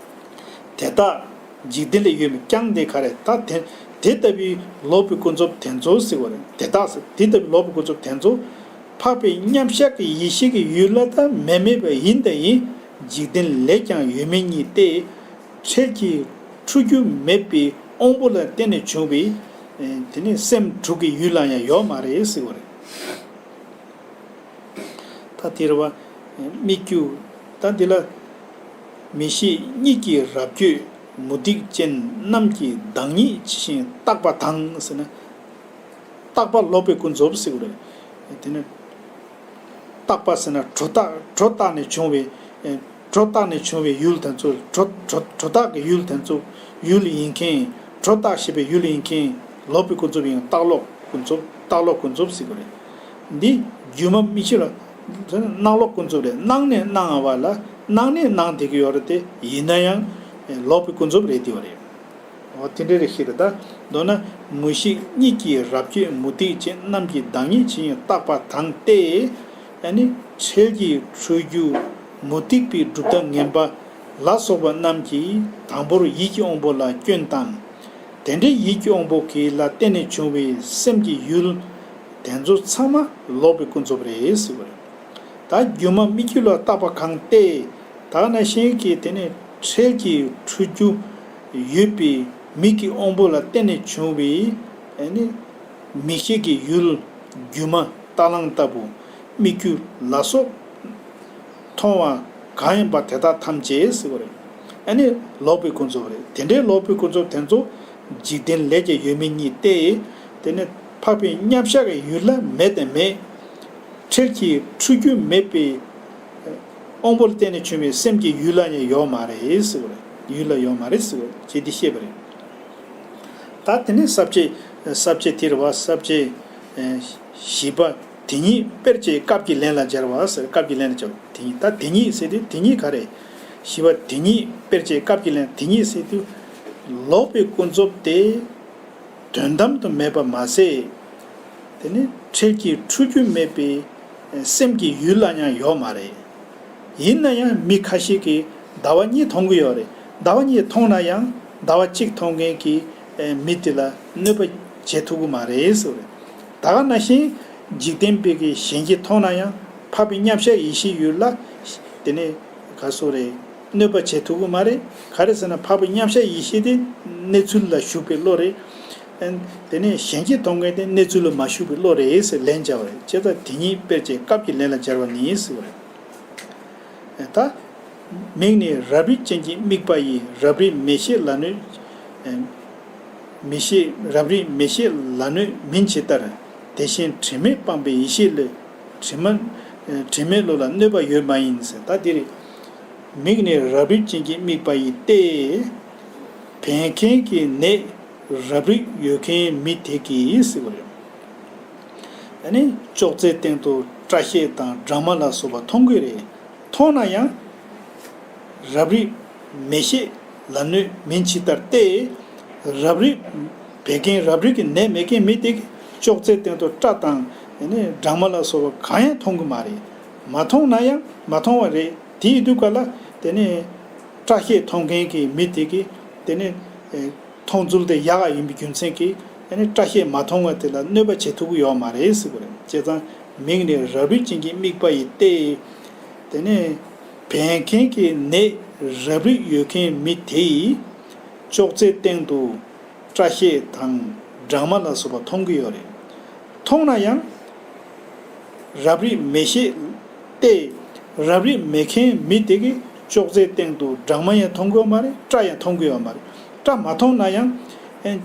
དེ་དག་འཇིག་རྟེན་ལས་ཡོད་མེད་ཀྱང་དེ་ག་རེད། ད་དེ་དེ་ལྟ་བུའི་ལོག་པའི་ཀུན་རྫོབ་དེ་ཚོ་ཟེར་བ་རེད། དེ་དག་ཟེར། དེ་ལྟ་བུའི་ལོག་པའི་ཀུན་རྫོབ་དེ་ཚོ་འཕགས་པའི་མཉམ་གཞག་གི་ཡེ་ཤེས་ཀྱི་ཡུལ་ལ་ད་མེད་མེད་པ་ཡིན་དང་ཡིན། འཇིག་རྟེན་ལས་ཀྱང་ཡོད་མེད་ཉིད་དེ། འཕྲལ་གྱི་འཁྲུལ་རྒྱུ་མེད་པའི་དབང་པོ་ལ་བརྟེན་ནས་བྱུང་བའི་ཨེ་དེ་ནི་སེམས་དྲུག་གི་ཡུལ་ལ་ཡང་ཡོད་མ་རེད་ཟེར་བ་རེད། ད་དེ་རེད་བ། སྨིག་རྒྱུ། ད་འདི་ལ། མིག་ཤེས་གཉིས་ཀྱིས་རབ་བསྐྱོད་མུ་སྟེགས་ཅན་རྣམས་ཀྱི་བདག་ཉིད་ཇི་བཞིན་རྟག་པ་དང་ཟེར་ན། རྟག་པ་ལོག་པའི་ཀུན་རྫོབ་ཟེར་བ་རེད། དེ་ནི། རྟག་པ་ཟེར་ན་སྒྲོ་བཏགས་སྒྲོ་བཏགས་ནས་བྱུང་བའི། སྒྲོ་བཏགས་ནས་བྱུང་བའི་ཡུལ་དེ་ཚོ། སྒྲོ་སྒྲོ་སྒྲོ་བཏགས་ཀྱི་ཡུལ་དེ་ཚོ་ཡུལ་ཡིན་མཁན། སྒྲོ་བཏགས་ཞེས་པའི་ཡུལ་ཡིན་མཁན་ལོག་པའི་ཀུན་རྫོབ་ཡིན། རྟག་ལོག་ཀུན་རྫོབ། རྟག་ལོག་ཀུན་རྫོབ་ཟེར་གྱི་རེད། འདི་སྒྱུ་མ་མིག་ཤེས་ལ་སྣང་ལོག་ཀུན་རྫོབ་རེད། སྣང་ནས་སྣང་བ་ལ་སྣང་ནས་སྣང་བསྡད་ཀྱི་ཡོད་རེད་དེ། ཡིན་ན་ཡང་ལོག་པའི་ཀུན་རྫོབ་རེད་དེ་བ་རེད། འོ་དེ་འདྲ་རེ་ཞིག་རེད་ད། མདོར་ན་མིག་ཤེས་གཉིས་ཀྱིས་རབ་བསྐྱོད་མུ་སྟེགས་ཅན་རྣམས་ཀྱི་བདག་ཉིད་ཇི་བཞིན་རྟག་པ་དང་སྟེ། ཨ་ནི་འཕྲལ་གྱི་འཁྲུལ་རྒྱུ་མུ་སྟེགས་པའི་གྲུབ་མཐའ་ངན་པ་ལ་སོགས་པ་རྣམས་ཀྱིས་དང་པོར་ཡིད་ཀྱི་དབང་པོ་ལ་སྐྱོན་དང་། དེ་འདྲའི་ཡིད་ཀྱི་དབང་པོ་གི་ལ་བརྟེན་ནས་བྱུང་བའི་སེམས་ཀྱི་ཡུལ་དེ་ཚོ་ཚང་མ་ལོག་པའི་ཀུན་རྫོབ་རེད་ཟེར་བ་རེད། ད་སྒྱུ་མ་མིག་ཆུ་ལ་བཏགས་པ་གང་སྟེ། ད་ག་ནང་བཞིན་གྱི་དེ་ནི་འཕྲལ་གྱི་འཁྲུལ་རྒྱུ་ཡོད་པའི་མིག་གི་དབང་པོ་ལ་བརྟེན་ནས་བྱུང་བའི་ཨ་ནི་མིག་ཤེས་ཀྱི་ཡུལ་སྒྱུ་མ་རྟ་གླང་ལྟ་བུ་སྨིག་རྒྱུ་ལ་སོགས་མཐོང་བ་གང་ཡིན་པ་དེ་དག་ཐམས་ཅད་ཟེར་བ་རེད། ཨ་ནི་ལོག་པའི་ཀུན་རྫོབ་རེད། དེ་འདྲའི་ལོག་པའི་ཀུན་རྫོབ་དེ་ཚོ་འཇིག་རྟེན་ལས་ཀྱང་ཡོད་མེད་ཉིད་སྟེ། དེ་ནི་འཕགས་པའི་མཉམ་གཞག་གི་ཡུལ་ལ་མེད་དང་མེད། འཕྲལ་གྱི་འཁྲུལ་རྒྱུ་མེད་པའི་དབང་པོ་ལ་བརྟེན་ནས་བྱུང་བའི་སེམས་ཀྱི་ཡུལ་ལ་ཡང་ཡོད་མ་རེད་ཟེར་བ་རེད། ཡུལ་ལ་ཡོད་མ་རེད་ཟེར་བ་ཅེས་འདི་བཤད་པ་རེད། ད་དེ་ནས་ས་བཅད། ས་བཅད་དེ་རེད་བ། ས་བཅད་བཞི་པ། དེ་ཉིད་དཔེར་བྱས་སྐབས་ཀྱི་ལན་ལ་སྦྱར་བ་ཟེར། སྐབས་ཀྱི་ལན་ལ་སྦྱར་བ། དེ་ཉིད། ད་དེ་ཉིད་ཟེར་དུས་དེ་ཉིད་ག་རེ། བཞི་པ། དེ་ཉིད་དཔེར་བྱས་སྐབས་ཀྱི་ལན། དེ་ཉིད་ཟེར་དུས་ལོག་པའི་ཀུན་རྫོབ་སྟེ། དོན་དམ་དུ་མེད་པ་མ་ཟད། དེ་ནི་འཕྲལ་གྱི་འཁྲུལ་རྒྱུ་མེད་པའི་སེམས་ཀྱི་ཡུལ་ལ་ཡང་ཡོད་མ་རེད། ཡིན་ན་ཡང་མི་ཁ་ཤས་ཀྱིས་ཟླ་བ་གཉིས་མཐོང་གི་ཡོད་རེད། ཟླ་བ་གཉིས་མཐོང་ན་ཡང་ཟླ་བ་གཅིག་མཐོང་མཁན་གྱི་མི་དེ་ལ་གནོད་པ་བྱེད་ཐུབ་ཀྱི་མ་རེད་ཟེར་བ་རེད། ད་ག་ནང་བཞིན་འཇིག་རྟེན་པའི་གི་གཞན་གྱིས་མཐོང་ན་ཡང་འཕགས་པའི་མཉམ་གཞག་ཡེ་ཤེས་ཡུལ་ལ་དེ་ནི་ག་སོ་རེད། གནོད་པ་བྱེད་ཐུབ་ཀྱི་མ་རེད། ག་རེ་ཟེར་ན་འཕགས་པའི་མཉམ་གཞག་ཡེ་ཤེས་དེ་གནས་ཚུལ་ལ་ཞུགས་པའི་བློ་རེད། ཨན། དེ་ནས་གཞན་གྱིས་མཐོང་མཁན་དེ་གནས་ཚུལ་ལ་མ་ཞུགས་པའི་བློ་རེད་ཟེར་ལན་བརྒྱབ་པ་རེད། བྱས་ཙང་དེ་ཉིད་དཔེར་བྱས་སྐབས་ཀྱི་ལན་ལ་སྦྱར་བ་ནི་ཟེར་བ་རེད། ད། མིག་ནི་རབ་རིབ་ཅན་གྱི་དམིགས་པ་ཡིས། རབ་རིབ་མེ་ཤེས་ལ་གནོད། མེ་ཤེས། རབ་རིབ་མེ་ཤེས་ལ་གནོད་མིན་ཇི་ལྟར། དེ་བཞིན་དྲི་མས་སྤངས་པའི་ཡེ་ཤེས་བློས། དྲི་མ། དྲི་མེད་བློ་ལ་གནོད་པ་ཡོད་མ་ཡིན་ཟེར། ད་འདི་རེད། མིག་ནི་རབ་རིབ་ཅན་གྱི་དམིགས་པ་ཡིས་ཏེ། བད་ཀན་གྱི་ནད་རབ་རིབ་ཡོད་མཁན་མི་དེ་གིས་ཟེར་བ་རེད། ཨ་ནི་ཅོག་ཙེའི་སྟེང་དུ་སྐྲ་ཤད་དང་སྦྲང་མ་ལ་སོགས་པ་མཐོང་གི་རེད། མཐོང་ན་ཡང་། རབ་རིབ་མེ་ཤེས་ལ་གནོད་མིན་ཇི་ལྟར་ཏེ། རབ་རིབ། བད་ཀན་རབ་རིབ་ཀྱི་ནད་མེད་མཁན་མི་དེ་གིས་ཅོག་ཙེའི་སྟེང་དུ་སྐྲ་དང་ཨ་ནི་སྦྲང་མ་ལ་སོགས་པ་གང་ཡང་མཐོང་གི་མ་རེད། མ་མཐོང་ན་ཡང་མ་མཐོང་བ་རེད། དེ་ཡིན་དུས་ག་ལ་དེ་ནི་སྐྲ་ཤད་མཐོང་མཁན་གྱི་མི་དེ་གིས་དེ་ནི་ཨེ་མཐོང་ཚུལ་དེ་ཡག་ག་ཡིན་པའི་རྒྱུ་མཚན་གྱིས་དེ་ནི་སྐྲ་ཤད་མ་མཐོང་བ་དེ་ལ་གནོད་པ་བྱེད་ཐུབ་ཀྱི་ཡོད་མ་རེད་ཟེར་བ་རེད། བྱས་ཙང་མིག་ནི་རབ་རིབ་ཅན་གྱི་དམིགས་པ་ཡིས་ཏེ། དེ་ནི་བད་ཀན་གྱི་ནད་རབ་རིབ་ཡོད་མཁན་མི་དེ་ཡིས་ཅོག་ཙེའི་སྟེང་དུ་སྐྲ་ཤད་དང་སྦྲང་མ་ལ་སོགས་པ་མཐོང་གི་ཡོད་རེད། མཐོང་ན་ཡང་། རབ་རིབ་མེ་ཤེས་ཏེ། རབ་རིབ་མེད་མཁན་མི་དེ་གིས་ཅོག་ཙེའི་སྟེང་དུ་སྦྲང་མ་ཡང་མཐོང་གི་ཡོད་མ་རེད། སྐྲ་ཡང་མཐོང་གི་ཡོད་མ་རེད། སྐྲ་མ་མཐོང་ན་ཡང་། ཨེ།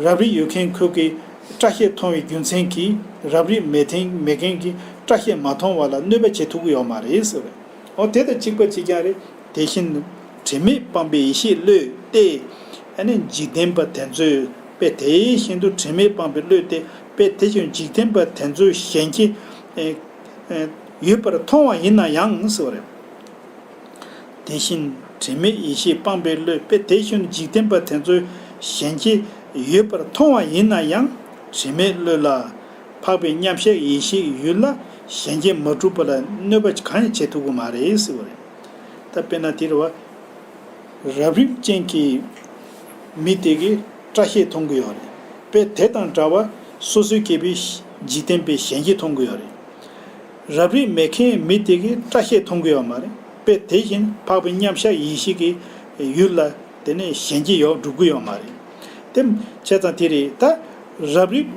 རབ་རིབ་ཡོད་མཁན་ཁོ་གིས་སྐྲ་ཤད་མཐོང་བའི་རྒྱུ་མཚན་གྱིས་རབ་རིབ་མེད་མཁན་མེད་མཁན་གྱི་སྐྲ་ཤད་མ་མཐོང་བ་ལ་གནོད་པ་བྱེད་ཐུབ་ཀྱི་ཡོད་མ་རེད་ཟེར་བས། འོ་དེ་དང་གཅིག་པ་གཅིག་རྐྱང་རེད། དེ་བཞིན་དྲི་མས་སྤངས་པའི་ཡེ་ཤེས་བློས་ཏེ། ཨ་ནི་འཇིག་རྟེན་པ་དེ་ཚོས་དཔེ་དེ་བཞིན་དུ་དྲི་མས་སྤངས་པའི་བློས་ཏེ། དཔེ་དེ་བཞིན་འཇིག་རྟེན་པ་དེ་ཚོས་གཞན་གྱི་ཨེ་ཨེ་ཡོད་པར་མཐོང་བ་ཡིན་ན་ཡང་ཟེར་བ་རེད། དེ་བཞིན་ དྲི་མེད་ཡེ་ཤེས་སྤངས་པའི་བློས། དཔེ་དེ་བཞིན་འཇིག་རྟེན་པ་དེ་ཚོས་ཞེན་གྱི་ཡོད་པར་མཐོང་བ་ཡིན་ན་ཡང་། དྲི་མེད་བློ་ལ་འཕགས་པའི་མཉམ་གཞག་ཡེ་ཤེས་ཡུལ་ལ་ཞེན་གྱིས་མ་གྲུབ་པ་ལ་གནོད་པ་གང་ཡང་བྱེད་ཐུབ་ཀྱི་མ་རེད་ཟེར་བ་རེད། ད་དཔེར་ན་དེ་རེད་བ། རབ་རིབ་ཅན་གྱི་མི་དེ་གིས་སྐྲ་ཤད་མཐོང་གི་ཡོད་རེད། དཔེ་དེ་དང་འདྲ་བར་སོ་སོའི་སྐྱེ་བོའི་འཇིག་རྟེན་པའི་ཞེན་གྱིས་མཐོང་གི་ཡོད་རེད། རབ་རིབ་མེད་མཁན་མི་དེ་གིས་སྐྲ་ཤད་མཐོང་གི་ཡོད་མ་རེད། དཔེ་དེ་བཞིན་འཕགས་པའི་མཉམ་གཞག་ཡེ་ཤེས་ཀྱི་ཡུལ་ལ་དེ་ནས་ཞེན་གྱིས་ཡོད་འགྲུབ་ཀྱི་ཡོད་མ་རེད། དེ་བྱས་ཙང་དེ་རེད་ད། རབ་རིབ་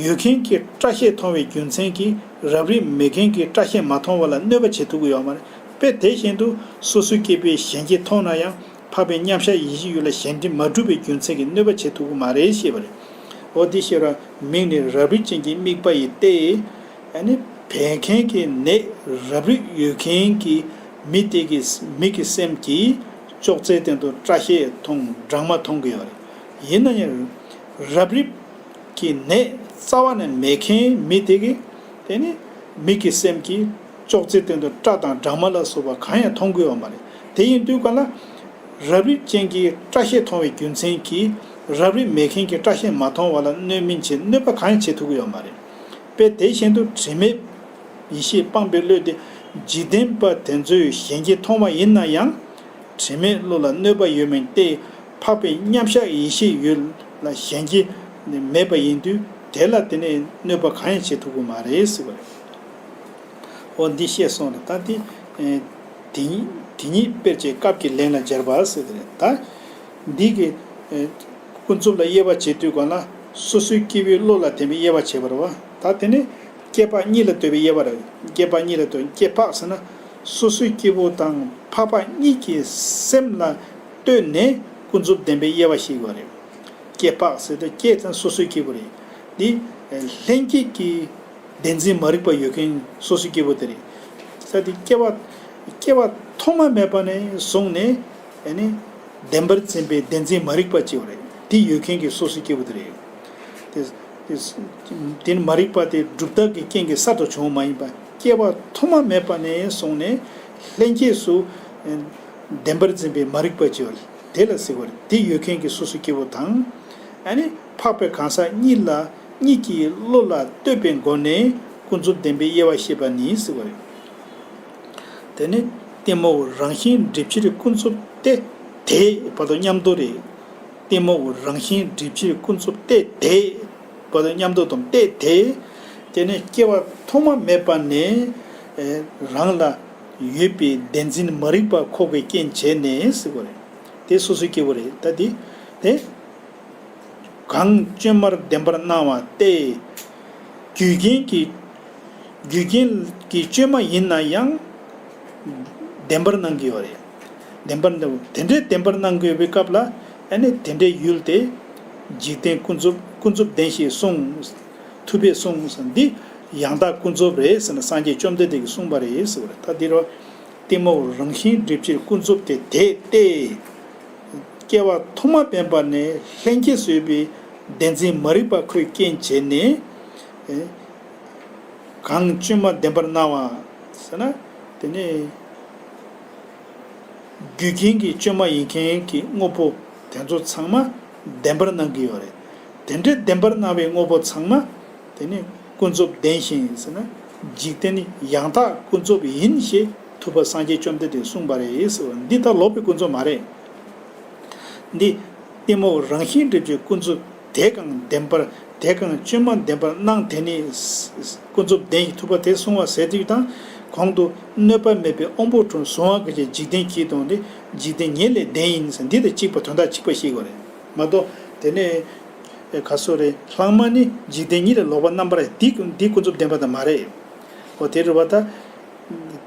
ཡོད་མཁན་གྱིས་སྐྲ་ཤད་མཐོང་བའི་རྒྱུ་མཚན་གྱིས་རབ་རིབ་མེད་མཁན་གྱིས་སྐྲ་ཤད་མ་མཐོང་བ་ལ་གནོད་པ་བྱེད་ཐུབ་ཀྱི་ཡོད་མ་རེད། དཔེ་དེ་བཞིན་དུ་སོ་སོའི་སྐྱེ་བོའི་ཞེན་གྱིས་མཐོང་ན་ཡང་འཕགས་པའི་མཉམ་གཞག་ཡེ་ཤེས་ཡུལ་ལ་ཞེན་གྱིས་མ་གྲུབ་པའི་རྒྱུ་མཚན་གྱིས་གནོད་པ་བྱེད་ཐུབ་ཀྱི་མ་རེད་ཞེས་པ་རེད། འོ་འདི་ཤེས་རབ་མིག་ནི་རབ་རིབ་ཅན་གྱི་དམིགས་པ་ཡིས་ཏེ། ཨ་ནི་བད་ཀན་གྱི་ནད་རབ་རིབ་ཡོད་མཁན་གྱི་མི་དེ་གི་མིག་གི་སེམས་ཀྱིས་ཅོག་ཙེའི་སྟེང་དུ་སྐྲ་ཤད་མཐོང་སྦྲང་མ་མཐོང་གི་ཡོད་རེད། ཡིན་ན་ཡང་རབ་རིབ་ཀྱི་ནད་རྩ་བ་ནས་མེད་མཁན་མི་དེ་གི་དེ་ནི་མིག་གི་སེམས་ཀྱིས་ཅོག་ཙེའི་སྟེང་དུ་སྐྲ་དང་སྦྲང་མ་ལ་སོགས་པ་གང་ཡང་མཐོང་གི་ཡོད་མ་རེད། དེ་ཡིན་དུས་ག་ལ་རབ་རིབ་ཅན་གྱི་སྐྲ་ཤད་མཐོང་བའི་རྒྱུ་མཚན་གྱིས་རབ་རིབ་མེད་མཁན་གྱི་སྐྲ་ཤད་མ་མཐོང་བ་ལ་གནོད་མིན་བྱེད་གནོད་པ་གང་ཡང་བྱེད་ཐུབ་ཀྱི་ཡོད་མ་རེད། དཔེ་དེ་བཞིན་དུ་དྲི་མེད་ཡེ་ཤེས་སྤངས་པའི་བློས་ཏེ། འཇིག་རྟེན་པ་དེ་ཚོས་ཞེན་གྱིས་མཐོང་བ་ཡིན་ན་ཡང་། དྲི་མེད་བློ་ལ་གནོད་པ་ཡོད་མིན་ཏེ། འཕགས་པའི་མཉམ་གཞག་ཡེ་ཤེས་ཡུལ་ལ་ཞེན་གྱིས་མེད་པ་ཡིན་དུས་དེ་ལ་དེ་ནས་གནོད་པ་གང་ཡང་བྱེད་ཐུབ་ཀྱི་མ་རེད་ཟེར་བ་རེད། འོ་འདི་བཤད་སོང་རེད་ད་དེ། དེ་ཉིད་དེ་ཉིད་དཔེར་བྱས་སྐབས་ཀྱི་ལན་ལ་སྦྱར་བ་ཟེར་དེ་རེད་ད། འདི་གི་ཀུན་རྫོབ་ལ་དབྱེ་བ་འབྱེད་དུས་གང་ལ་སོ་སོའི་སྐྱེ་བོའི་བློ་ལ་བརྟེན་པའི་དབྱེ་བ་འབྱེད་པ་རེད་བ། ད་དེ་ནི་སྐྱེ་འཕགས་གཉིས་ལ་ལྟོས་པའི་དབྱེ་བ་རེད། སྐྱེ་འཕགས་གཉིས་ལ་ལྟོས་སྐྱེ་འཕགས་ཟེར་ན་སོ་སོའི་སྐྱེ་བོ་དང་འཕགས་པ་གཉིས་ཀྱི་སེམས་ལ་ལྟོས་ནས་ཀུན་རྫོབ་བདེན་པའི་དབྱེ་བ་ཞིག་ཡོད་རེད། སྐྱེ་འཕགས་ཟེར་དུས་སྐྱེ་དང་སོ་སོའི་སྐྱེ་བོ་རེད། འདི་ལྷན་སྐྱེས་ཀྱི་བདེན་འཛིན་མ་རིག་པ་ཡོད་མཁན་སོ་སོའི་སྐྱེ་བོ་དེ་རེད། ས་དེ་སྐྱེ་བ་སྐྱེ་བ་ཐོག་མ་མེད་པ་ནས་བཟུང་ནས་ཨ་ནི་བདེན་པར་འཛིན་པའི་བདེན་འཛིན་མ་རིག་པ་ཅིག་ཡོད་རེད། དེ་ཡོད་མཁན་གྱི་སོ་སོའི་སྐྱེ་བོ་དེ་རེད། དེ་དེ་དེ་ནི་མ་རིག་པ་དེ་སྒྲུབ་ཐབས་ཀྱི་རྐྱེན་གྱིས་གསར་དུ་བྱུང་བ་མ་ཡིན་པ་སྐྱེ་བ་ཐོག་མ་མེད་པ་ནས་བཟུང་ནས་ལྷན་སྐྱེས་སུ་བདེན་པར་འཛིན་པའི་མ་རིག་པ་ཅིག་ཡོད་རེད། དེ་ལ་ཟེར་བ་རེད། དེ་ཡོད་མཁན་གྱི་སོ་སོའི་སྐྱེ་བོ་དང་། ཨ་ནི་འཕགས་པའི་གང་ཟག་གཉིས་ལ་གཉིས་ཀྱི་བློ་ལ་ལྟོས་པའི་སྒོ་ནས་ཀུན་རྫོབ་བདེན་པའི་དབྱེ་བ་བཤད་པ་ནི་ཟེར་བ་རེད། དེ་ནི་གཏི་མུག་རང་བཞིན་སྒྲིབ་ཕྱིར་ཀུན་རྫོབ་སྟེ་དེ་བར་དུ་མཉམ་དུ་རེད། གཏི་མུག་རང་བཞིན་སྒྲིབ་ཕྱིར་ཀུན་རྫོབ་སྟེ་དེ་བར་དུ་མཉམ་དུ་དང་སྟེ་དེ། དེ་ནི་སྐྱེ་བ་ཐོག་མ་མེད་པ་ནས་རང་ལ་ཡོད་པའི་བདེན་འཛིན་མ་རིག་པ་ཁོག་གི་རྐྱེན་བྱས་ནས་ཟེར་བ་རེད། དེ་སོ་སོའི་སྐྱེ་བོ་རེད་ད་དེ། དེ། གང་བཅོས་མར་བདེན་པར་སྣང་བ་སྟེ། རྒྱུ་རྐྱེན་གྱི། རྒྱུ་རྐྱེན་གྱི་བཅོས་མ་ཡིན་ན་ཡང་། བདེན་པར་སྣང་གི་ཡོད་རེད། བདེན་པར་སྣང་དེ་འདྲའི་བདེན་པར་སྣང་གི་ཡོད་པའི་སྐབས་ལ་ཨ་ནི་དེ་འདྲའི་ཡུལ་དེ། འཇིག་རྟེན་ཀུན་རྫོབ་ཀུན་རྫོབ་བདེན་ཞེས་གསུངས། ཐུབ་པས་གསུངས་འདི་ཡང་དག་ཀུན་རྫོབ་རེད་ཟེར་ན་སངས་རྒྱས་བཅོམ་ལྡན་འདས་ཀྱིས་གསུངས་པ་རེད་ཟེར་བ་རེད་ད་འདི་རོ། གཏི་མུག་རང་བཞིན་སྒྲིབ་ཕྱིར་ཀུན་རྫོབ་སྟེ་དེ་སྟེ། སྐྱེ་བ་ཐོག་མ་མེད་པ་ནས་ལྷན་སྐྱེས་སུ་ཡོད་པའི་བདེན་འཛིན་མ་རིག་པ་ཁོས་རྐྱེན་བྱས་ནས། གང་བཅོས་མ་བདེན་པར་སྣང་བ་ཟེར་ན། དེ་ནི་རྒྱུ་རྐྱེན་གྱི་བཅོས་མ་ཡིན་མཁན་གྱི་དངོས་པོ་དེ་ཚོ་ཚང་མ་བདེན་པར་སྣང་གི་ཡོད་རེད། དེ་འདྲའི་བདེན་པར་སྣང་བའི་དངོས་པོ་ཚང་མ། དེ་ནི་ཀུན་རྫོབ་བདེན་ཞིང་ཟེར་ན། འཇིག་རྟེན་ནི་ཡང་དག་ཀུན་རྫོབ་ཡིན་ཞེས་ཐུབ་པ་སངས་རྒྱས་བཅོམ་ལྡན་འདས་གསུངས་པ་རེད་ཟེར་བ་འདི་ལྟར་ལོག་པའི་ཀུན་རྫོབ་མ་རེད། འདི་གཏི་མུག་རང་བཞིན་སྒྲིབ་བྱེད་ཀུན་རྫོབ་དེ་གང་བདེན་པར་དེ་གང་བཅོས་མ་བདེན་པར་སྣང་དེ་ནི་ཀུན་རྫོབ་བདེན་ཞིང་ཐུབ་པ་དེ་གསུང་བ་ཟེར་དུས་དང་གོང་དུ་གནོད་པ་མེད་པའི་དབང་པོ་དྲུག་གཟུང་བ་གི་ཆེད་འཇིག་རྟེན་གྱིས་སྟོང་སྟེ་འཇིག་རྟེན་ཉིད་ལས་བདེན་ཡིན་ཟེར་འདི་དང་གཅིག་པ་དོན་དག་གཅིག་པ་ཤེས་དགོས་རེད་མ་གཏོགས་དེ་ནས་ག་སོ་རེད་ལྷག་མ་ནི་འཇིག་རྟེན་ཉིད་ལས་ལོག་པ་རྣམ་པར་འདི་འདི་ཀུན་རྫོབ་བདེན་པ་དང་མ་རེད། འོ་དེ་རེད་བ་ད།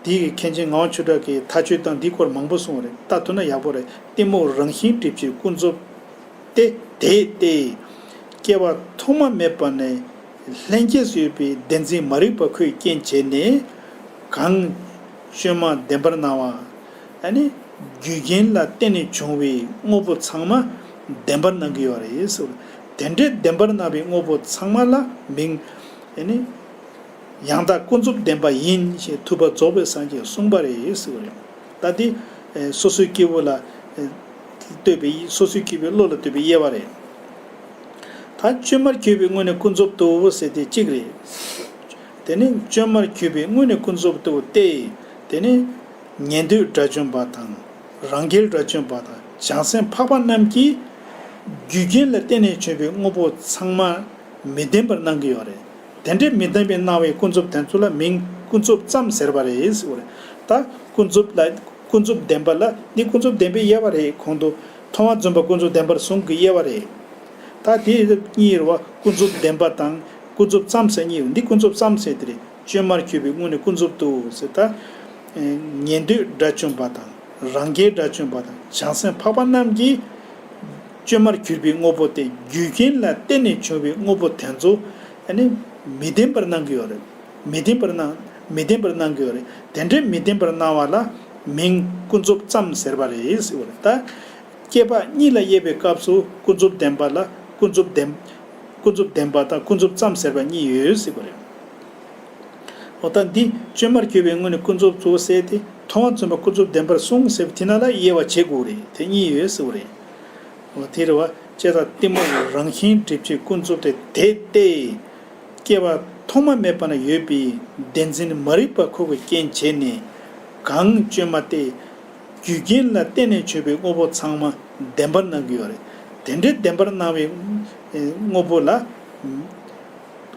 འདི་གི་མཁན་ཆེན་ངག་དབང་ཆོས་གྲགས་ཀྱིས་མཐའ་དཔྱོད་སྟངས་འདིའི་སྐོར་མང་པོ་གསུངས་པ་རེད་ལྟ་ཐུབ་ན་ཡག་པོ་རེད་གཏི་མུག་རང་བཞིན་སྒྲིབ་བྱེད་ཀུན་རྫོབ་སྟེ་དེ་སྟེ། སྐྱེ་བ་ཐོག་མ་མེད་པ་ནས་ལྷན་སྐྱེས་སུ་ཡོད་པའི་བདེན་འཛིན་མ་རིག་པ་ཁོས་རྐྱེན་བྱས་ནས་གང་བཅོས་མ་བདེན་པར་སྣང་བ། ཨ་ནི་རྒྱུ་རྐྱེན་ལ་བརྟེན་ནས་བྱུང་བའི་དངོས་པོ་ཚང་མ་བདེན་པར་སྣང་གི་ཡོད་རེད་ཟེར། དེ་འདྲའི་བདེན་པར་སྣང་བའི་དངོས་པོ་ཚང་མ་ལ་མིང་ཨ་ནི་ཡང་དག་ཀུན་རྫོབ་བདེན་པ་ཡིན་ཞེས་ཐུབ་པ་རྫོགས་པའི་སངས་རྒྱས་གསུངས་པ་རེད་ཟེར་བ་རེད། ད་དེ་ སོ་སོའི་སྐྱེ་བོ་ལ་ལྟོས་པའི་སོ་སོའི་སྐྱེ་བོའི་བློ་ལ་ལྟོས་པའི་དབྱེ་བ་རེད། ད་བཅོས་མར་གྱུར་པའི་སྔོན་ནས་ཀུན་རྫོབ་ཏུ་ཟེར་དེ་གཅིག་རེད། དེ་ནི་བཅོས་མར་གྱུར་པའི་སྔོན་ནས་ཀུན་རྫོབ་ཏུ་སྟེ། དེ་ནི་ཉན་ཐོས་དགྲ་བཅོམ་པ་དང་། རང་རྒྱལ་དགྲ་བཅོམ་པ་དང་བྱང་སེམས་འཕགས་པ་རྣམས་ཀྱིས་རྒྱུ་རྐྱེན་ལ་བརྟེན་ནས་བྱུང་བའི་དངོས་པོ་ཚང་མ་མི་བདེན་པར་སྣང་གི་ཡོད་རེད། དེ་འདྲའི་མི་བདེན་པའི་སྣང་བའི་ཀུན་རྫོབ་དེ་ཚོ་ལ་མིང་ཀུན་རྫོབ་ཙམ་ཟེར་བ་རེད་ཟེར་བ་རེད། ད་ཀུན་རྫོབ་ལ་ཀུན་རྫོབ་བདེན་པ་ལ་འདི་ཀུན་རྫོབ་བདེན་པའི་དབྱེ་བ་རེད། གོང་དུ་མཐོང་བ་རྫོགས་པ་ཀུན་རྫོབ་བདེན་པར་གསུངས་ཀྱི་དབྱེ་བ་རེད། ད་དེ་གཉིས་རེད་བ། ཀུན་རྫོབ་བདེན་པ་དང་ཀུན་རྫོབ་ཙམ་ཟེར་གཉིས་ཡོད། འདི་ཀུན་རྫོབ་ཙམ་ཟེར་དེ་རེད། བཅོས་མར་གྱུར་པའི་སྔོན་ནས་ཀུན་རྫོབ་ཏུ་ཟེར། ད་ཉན་ཐོས་དགྲ་བཅོམ་པ་དང་རང་རྒྱལ་དགྲ་བཅོམ་པ་དང་བྱང་སེམས་འཕགས་པ་རྣམས་ཀྱིས་བཅོས་མར་གྱུར་པའི་དངོས་པོ་སྟེ་རྒྱུ་རྐྱེན་ལ་བརྟེན་ནས་བྱུང་བའི་དངོས་པོ་དེ་ཚོ་ཨ་ནི་མི་བདེན་པར་སྣང་གི་ཡོད་རེད། མི་བདེན་པར་སྣང་མི་བདེན་པར་སྣང་གི་ཡོད་རེད། དེ་འདྲའི་མི་བདེན་པར་སྣང་བ་ལ་མིང་ཀུན་རྫོབ་ཙམ་ཟེར་བ་རེད་ཟེར་བ་རེད། ད་སྐྱེས་པ་གཉིས་ལ་དབྱེ་བའི་སྐབས་སུ་ཀུན་རྫོབ་བདེན་པ་ལ་ཀུན་རྫོབ་བདེན་ཀུན་རྫོབ་བདེན་པ་དང་ཀུན་རྫོབ་ཙམ་ཟེར་བ་གཉིས་ཡོད་ཟེར་བ་རེད། འོ་ད་འདི་བཅོས་མར་གྱུར་པའི་སྔོན་ནས་ཀུན་རྫོབ་ཏུ་ཟེར་ཏེ་མཐོང་བ་རྫོགས་པ་ཀུན་རྫོབ་བདེན་པར་གསུངས་ཟེར་བ་དེ་ན་ལ་དབྱེ་བ་བྱེད་དགོས་རེད། དེ་གཉིས་ཡོད་ཟེར་བ་རེད། འོ་དེ་རེད་བ། ལྕེ་དང་གཏི་མུག་རང་བཞིན་སྒྲིབ་བྱེད་ཀུན་རྫོབ་སྟེ་དེ་སྟེ། སྐྱེ་བ་ཐོག་མ་མེད་པ་ན་ཡོད་པའི་བདེན་འཛིན་མ་རིག་པ་ཁོ་གི་རྐྱེན་བྱས་ནས་གང་བཅོས་མ་སྟེ། རྒྱུ་རྐྱེན་ལ་བརྟེན་ནས་བྱུང་བའི་དངོས་པོ་ཚང་མ་བདེན་པར་སྣང་གི་ཡོད་རེད། དེ་འདྲའི་བདེན་པར་སྣང་བའི་དངོས་པོ་ལ་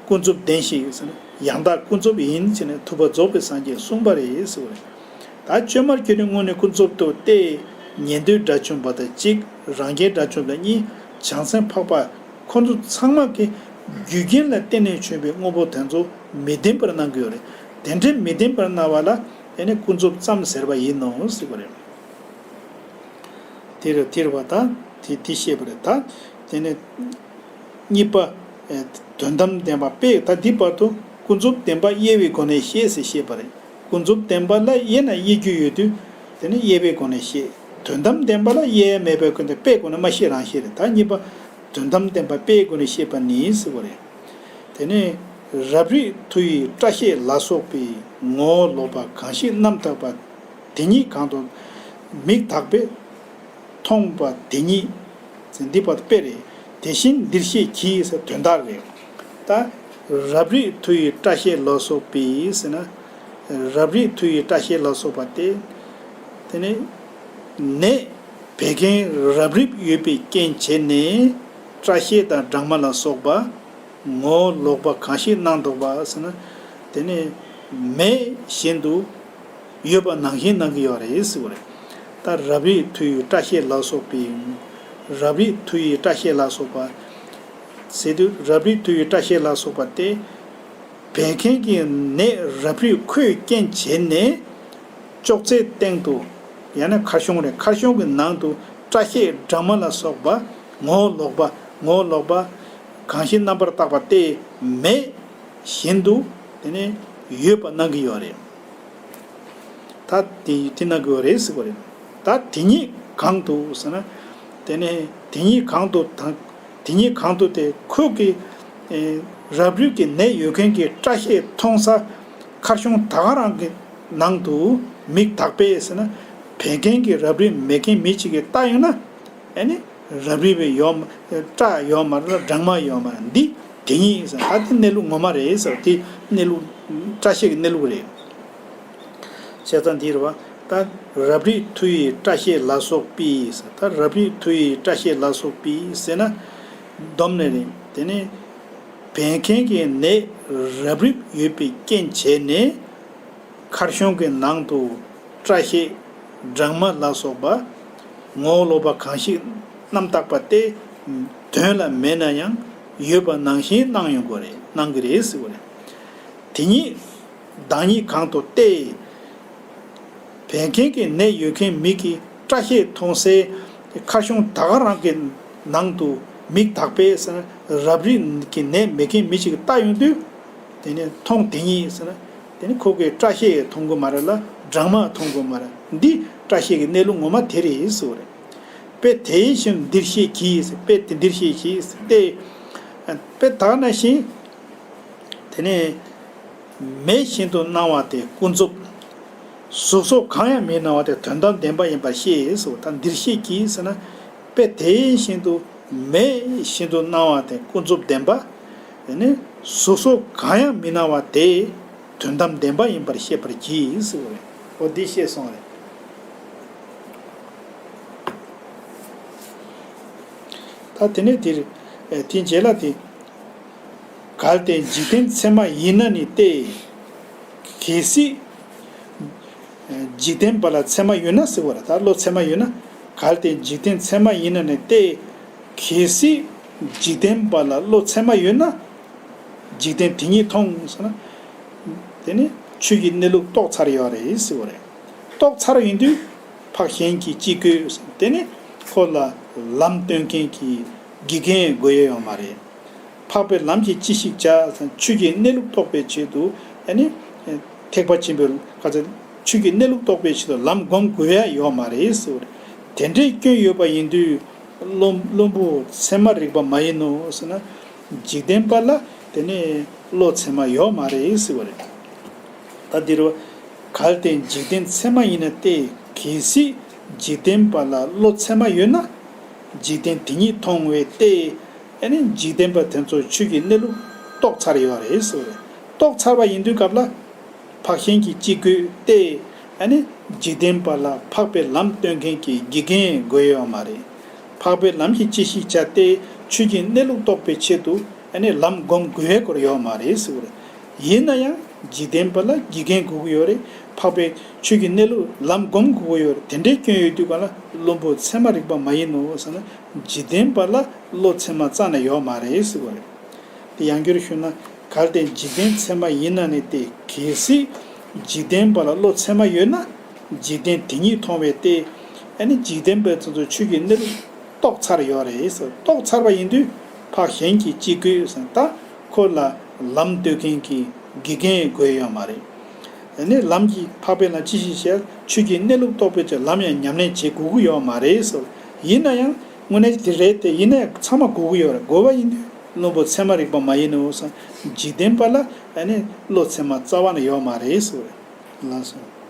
ཀུན་རྫོབ་བདེན་ཞེས་ཟེར་ན་ཡང་དག་ཀུན་རྫོབ་ཡིན་ཟེར་ནས་ཐུབ་པ་རྫོགས་པའི་སངས་རྒྱས་གསུངས་པ་རེད་ཟེར་བ་རེད། ད་བཅོས་མར་གྱུར་ནས་སྔོན་ནས་ཀུན་རྫོབ་ཏུ་སྟེ། ཉན་ཐོས་དགྲ་བཅོམ་པ་དང་གཅིག་རང་རྒྱལ་དགྲ་བཅོམ་པ་གཉིས། བྱང་སེམས་འཕགས་པ་ཁོ་ཚོ་ཚང་མ་གི་རྒྱུ་རྐྱེན་ལ་བརྟེན་ནས་བྱུང་བའི་དངོས་པོ་དེ་ཚོ་མི་བདེན་པར་སྣང་གི་ཡོད་རེད། དེ་འདྲའི་མི་བདེན་པར་སྣང་བ་ལ་ཨེ་ནི་ཀུན་རྫོབ་ཙམ་ཟེར་བ་ཡིན་ནོ་ཟེར་བ་རེད། དེ་རེད་དེ་རེད་བ། ད་དེ་དེ་བཤད་པ་རེད། ད་དེ་ནས་གཉིས་པ། ཨེ། དོན་དམ་བདེན་པ་དཔེ་ད་འདི་བར་དུ་ཀུན་རྫོབ་བདེན་པ་དབྱེ་བའི་སྒོ་ནས་བཤད་ཟེར་བཤད་པ་རེད། ཀུན་རྫོབ་བདེན་པ་ལ་དབྱེ་ན་དབྱེ་རྒྱུ་ཡོད་དུས་དེ་ནི་དབྱེ་བའི་སྒོ་ནས་བཤད། དོན་དམ་བདེན་པ་ལ་དབྱེ་ཡ་མེད་པའི་སྐོར་དེ་དཔེའི་སྒོ་ནས་མ་བཤད་རང་བཤད་རེད། ད་གཉིས་པ། དོན་དམ་བདེན་པ་དཔེའི་སྒོ་ནས་བཤད་པ་ནི་ཟེར་བ་རེད། དེ་ནས་རབ་རིབ་མཐུ་ཡི་སྐྲ་ཤད་ལ་སོགས་པའི་ངོ་བོ་ལོག་པ་གང་ཞིག་རྣམ་དག་པ་དེ་ཉིད་གང་དུ་མིག་དག་པས་མཐོང་བ་དེ་ཉིད་འདི་བར་དཔེ་རེད། དེ་བཞིན་འདིར་བཤད་ཀྱི་ཟེར་དོན་དག་རེད། ད་རབ་རིབ་མཐུ་ཡི་སྐྲ་ཤད་ལ་སོགས་པའི་ཟེར་ན། རབ་རིབ་མཐུ་ཡི་སྐྲ་ཤད་ལ་སོགས་པ་སྟེ། དེ་ནི་ནད་བད་ཀན་རབ་རིབ་ཡོད་པའི་རྐྱེན་བྱས་ནས་སྐྲ་ཤད་དང་སྦྲང་མ་ལ་སོགས་པ་ངོ་བོ་ལོག་པ་གང་ཞིག་སྣང་དོགས་པ་ཟེར་ན། དེ་ནི་མེད་བཞིན་དུ་ཡོད་པ་ནང་བཞིན་སྣང་གི་ཡོད་རེད་ཟེར་བ་རེད། ད་རབ་རིབ་མཐུ་ཡི་སྐྲ་ཤད་ལ་སོགས་པའི། རབ་རིབ་མཐུ་ཡི་སྐྲ་ཤད་ལ་སོགས་པ། ཟེར་དུས་རབ་རིབ་མཐུ་ཡི་སྐྲ་ཤད་ལ་སོགས་པ་སྟེ། བད་ཀན་གྱི་ནད་རབ་རིབ་ཁོའི་རྐྱེན་བྱས་ནས་ཅོག་ཙེའི་སྟེང་དུ། ཡང་ན་ཁར་གཞོང་རེད། ཁར་གཞོང་གི་ནང་དུ་སྐྲ་ཤད་སྦྲང་མ་ལ་སོགས་པ་ངོ་བོ་ལོག་པ། ངོ་བོ་ལོག་པ་གང་ཞིག་རྣམ་པར་བརྟགས་པ་སྟེ་མེད་བཞིན་དུ་དེ་ནས་ཡོད་པ་སྣང་གི་ཡོད་རེད། ད་དེ་དེ་སྣང་གི་ཡོད་རེད་ཟེར་བ་རེད། ད་དེ་ཉིད་གང་དུ་ཟེར་ན། དེ་ནས་དེ་ཉིད་གང་དུ་དང་། དེ་ཉིད་གང་དུ་སྟེ་ཁོ་གི་ཨེ། རབ་རིབ་ཀྱི་ནད་ཡོད་མཁན་གྱི་སྐྲ་ཤད་མཐོང་ས་ཁར་གཞོང་ད་ག་རང་གི་ནང་དུ་མིག་དག་པས་ཟེར་ན། བད་ཀན་གྱི་རབ་རིབ་མེད་མཁན་མི་གཅིག་གིས་བལྟ་ཡོང་ན། ཨེ་ནི་རབ་རིབ་ཡོད་མ། སྐྲ་ཡོད་མ་རེད། སྦྲང་མ་ཡོད་མ་རེད། འདི་དེ་ཉིད་ཟེར། ད་དེ་གནས་ལུགས་ངོ་མ་རེད་ཟེར། དེ་གནས་ལུགས་སྐྲ་ཤད་ཀྱི་གནས་ལུགས་རེད། བྱས་ཙང་འདི་རེད་བ། ད་རབ་རིབ་མཐུ་ཡི་སྐྲ་ཤད་ལ་སོགས་པའི་ཟེར། ད་རབ་རིབ་མཐུ་ཡི་སྐྲ་ཤད་ལ་སོགས་པའི་ཟེར་ན་སྡོམ་ནས་རེད། དེ་ནས་བད་ཀན་གྱི་ནད་རབ་རིབ་ཡོད་པའི་རྐྱེན་བྱས་ནས་ཁར་གཞོང་གི་ནང་དུ་སྐྲ་ཤད་སྦྲང་མ་ལ་སོགས་པ་ངོ་བོ་ལོག་པ་གང་ཞིག་རྣམ་བརྟགས་པ་སྟེ་དོན་ལ་མེད་ན་ཡང་ཡོད་པ་ནང་བཞིན་སྣང་ཡོང་གི་རེད། སྣང་གི་རེད་ཟེར་བ་རེད། དེ་ཉིད་བདག་ཉིད་གང་དུ་སྟེ། བད་ཀན་གྱི་ནད་ཡོད་མཁན་མི་གི་སྐྲ་ཤད་མཐོང་སའི་ཁར་གཞོང་ད་ག་རང་གི་ནང་དུ་མིག་དག་པས་ཟེར་ན། རབ་རིབ་ཀྱི་ནད་མེད་མཁན་མི་ཞིག་གིས་བལྟ་ཡོང་དུས། དེ་ནས་མཐོང་དེ་ཉིད་ཟེར་ན། དེ་ནི་ཁོ་གིས་སྐྲ་ཤད་མཐོང་གི་མ་རེད་ལ་སྦྲང་མ་མཐོང་གི་མ་རེད། འདི་སྐྲ་ཤད་ཀྱི་གནས་ལུགས་ངོ་མ་དེ་རེད་ཟེར་བ་རེད། དཔེ་དེ་བཞིན་འདིར་བཤད་ཀྱི་ཟེར། དཔེ་དེ་འདིར་བཤད་ཀྱི་ཟེར་ཏེ། དཔེ་ད་ག་ནང་བཞིན། དེ་ནས་མེད་བཞིན་དུ་སྣང་བ་དེ་ཀུན་རྫོབ། གཟུགས་སོགས་གང་ཡང་མི་སྣང་བ་དེ་དོན་དམ་བདེན་པ་ཡིན་པར་ཤེས་སོ། ད་འདིར་བཤད་ཀྱི་ཟེར་ན། དཔེ་དེ་བཞིན་དུ་མེད་བཞིན་དུ་སྣང་བ་དེ་ཀུན་རྫོབ་བདེན་པ། དེ་ནི་གཟུགས་སོགས་གང་ཡང་མི་སྣང་བ་དེ་དོན་དམ་བདེན་པ་ཡིན་པར་ཤེས་པར་གྱིས་ཟེར་བ་རེད། འོ་འདི་བཤད་སོང་རེད། ད་དེ་ནས་འདིར་དེའི་རྗེས་ལ་དེ། གལ་ཏེ་འཇིག་རྟེན་ཚད་མ་ཡིན་ན་ནི་སྟེ། གལ་སྲིད་འཇིག་རྟེན་པ་ལ་ཚད་མ་ཡོད་ན་ཟེར་བ་རེད། ད་བློ་ཚད་མ་ཡོད་ན། གལ་ཏེ་འཇིག་རྟེན་ཚད་མ་ཡིན་ན་ནི་སྟེ། གལ་སྲིད་འཇིག་རྟེན་པ་ལ་བློ་ཚད་མ་ཡོད་ན། འཇིག་རྟེན་དེ་ཉིད་མཐོང་ཟེར་ན། དེ་ནི་ཆོས་ཀྱི་གནས་ལུགས་རྟོགས་ཚར་ཡོད་རེད་ཟེར་བ་རེད། རྟོགས་ཚར་ཡིན་དུས་འཕགས་གཞན་གྱིས་ཅི་དགོས་ཟེར། དེ་ནི་ཁོ་ལ་ལམ་སྟོན་མཁན་གྱི་དགེ་རྒན་དགོས་ཡ་ཡོད་མ་རེད། འཕགས་པའི་ལམ་གྱིས་ཅི་ཞིག་བྱ་ཟེར་ན། ཆོས་ཀྱི་གནས་ལུགས་རྟོགས་པའི་ཆེད་དུ་ཨ་ནི་ཐེག་པ་ཆེན་པོའི་ག་ཚོད་ཆོས་ཀྱི་གནས་ལུགས་རྟོགས་པའི་ཆེད་དུ་ལམ་སྒོམ་དགོས་ཡ་ཡོད་མ་རེད་ཟེར་བ་རེད། དེ་འདྲའི་སྐྱོན་ཡོད་པ་ཡིན་དུས། བླུན་བླུན་པོ་ཚད་མ་རིག་པ་མ་ཡིན་ནོ་ཟེར་ན། འཇིག་རྟེན་པ་ལ་དེ་ནས་བློ་ཚད་མ་ཡོད་མ་རེད་ཟེར་བ་རེད། ད་འདིར་བ། གལ་ཏེ་འཇིག་རྟེན་ཚད་མ་ཡིན་ན་སྟེ། གལ་སྲིད་འཇིག་རྟེན་པ་ལ་བློ་ཚད་མ་ཡོད་ན། འཇིག་རྟེན་དེ་ཉིད་མཐོང་བས་ཏེ། ཨ་ནི་འཇིག་རྟེན་པ་དེ་ཚོ་ཆོས་ཀྱི་གནས་ལུགས་རྟོགས་ཚར་ཡོད་རེད་ཟེར་བ་རེད། རྟོགས་ཚར་བ་ཡིན་དུས་སྐབས་ལ། འཕགས་གཞན་གྱིས་ཅི་དགོས་ཏེ། ཨ་ནི་འཇིག་རྟེན་པ་ལ་འཕགས་པའི་ལམ་སྟོན་མཁན་གྱི་དགེ་རྒན་དགོས་ཡོད་མ་རེད། འཕགས་པའི་ལམ་གྱིས་ཅི་ཞིག་བྱ་སྟེ། ཆོས་ཀྱི་གནས་ལུགས་རྟོགས་པའི་ཆེད་དུ་ཨ་ནི་ལམ་སྒོམ་དགོས་ཡ་སྐོར་ཡོད་མ་རེད་ཟེར་བ་རེད། ཡིན་ན་ཡང་འཇིག་རྟེན་པ་ལ་དགེ་རྒན་དགོས་ཀྱི་ཡོད་རེད། འཕགས་པའི་ཆོས་ཀྱི་གནས་ལུགས་ལམ་སྒོམ་དགོས་ཀྱི་ཡོད་རེད། དེ་འདྲའི་སྐྱོན་ཡོད་དུས་ག་ལ་བླུན་པོ་ཚད་མ་རིག་པ་མ་ཡིན་ནོ་ཟེར་ན། འཇིག་རྟེན་པ་ལ་བློ་ཚད་མ་རྩ་ནས་ཡོད་མ་རེད་ཟེར་བ་རེད། དེ་ཡང་བསྐྱར་ཞུས་ན། གལ་ཏེ་འཇིག་རྟེན་ཚད་མ་ཡིན་ན་ནི་སྟེ། གལ་སྲིད་འཇིག་རྟེན་པ་ལ་བློ་ཚད་མ་ཡོད་ན། འཇིག་རྟེན་དེ་ཉིད་མཐོང་བས་ཏེ། ཨ་ནི་འཇིག་རྟེན་པའི་ཚོ་ཚོ་ཆོས་ཀྱི་གནས་ལུགས་རྟོགས་ཚར་ཡོད་རེད་ཟེར། རྟོགས་ཚར་བ་ཡིན་དུས་འཕགས་གཞན་གྱིས་ཅི་དགོས་ཟེར། ད་ཁོ་ལ་ལམ་སྟོན་མཁན་གྱི་དགེ་རྒན་དགོས་ཡོད་མ་རེད། ཨ་ནི་ལམ་གྱིས་འཕགས་པའི་ལམ་ཅི་ཞིག་བྱ། ཆོས་ཀྱི་གནས་ལུགས་རྟོགས་པའི་ཕྱིར་ལམ་ཡང་ཉམས་ལེན་བྱེད་དགོས་ཀྱི་ཡོད་མ་རེད་ཟེར། ཡིན་ན་ཡང་དངོས་གནས་དེ་རེད་དེ། ཡིན་ན་ཡང་ཚང་མ་དགོས་ཀྱི་ཡོད་རེད། དགོས་པ་ཡིན་དུས་བླུན་པོ་ཚད་མ་རིག་པ་མ་ཡིན་ནོ་ཟེར། འཇིག་རྟེན་པ་ལ་ཨ་ནི་བློ་ཚད་མ་རྩ་བ་ནས་ཡོད་མ་རེད་ཟེར། ལགས་སོ།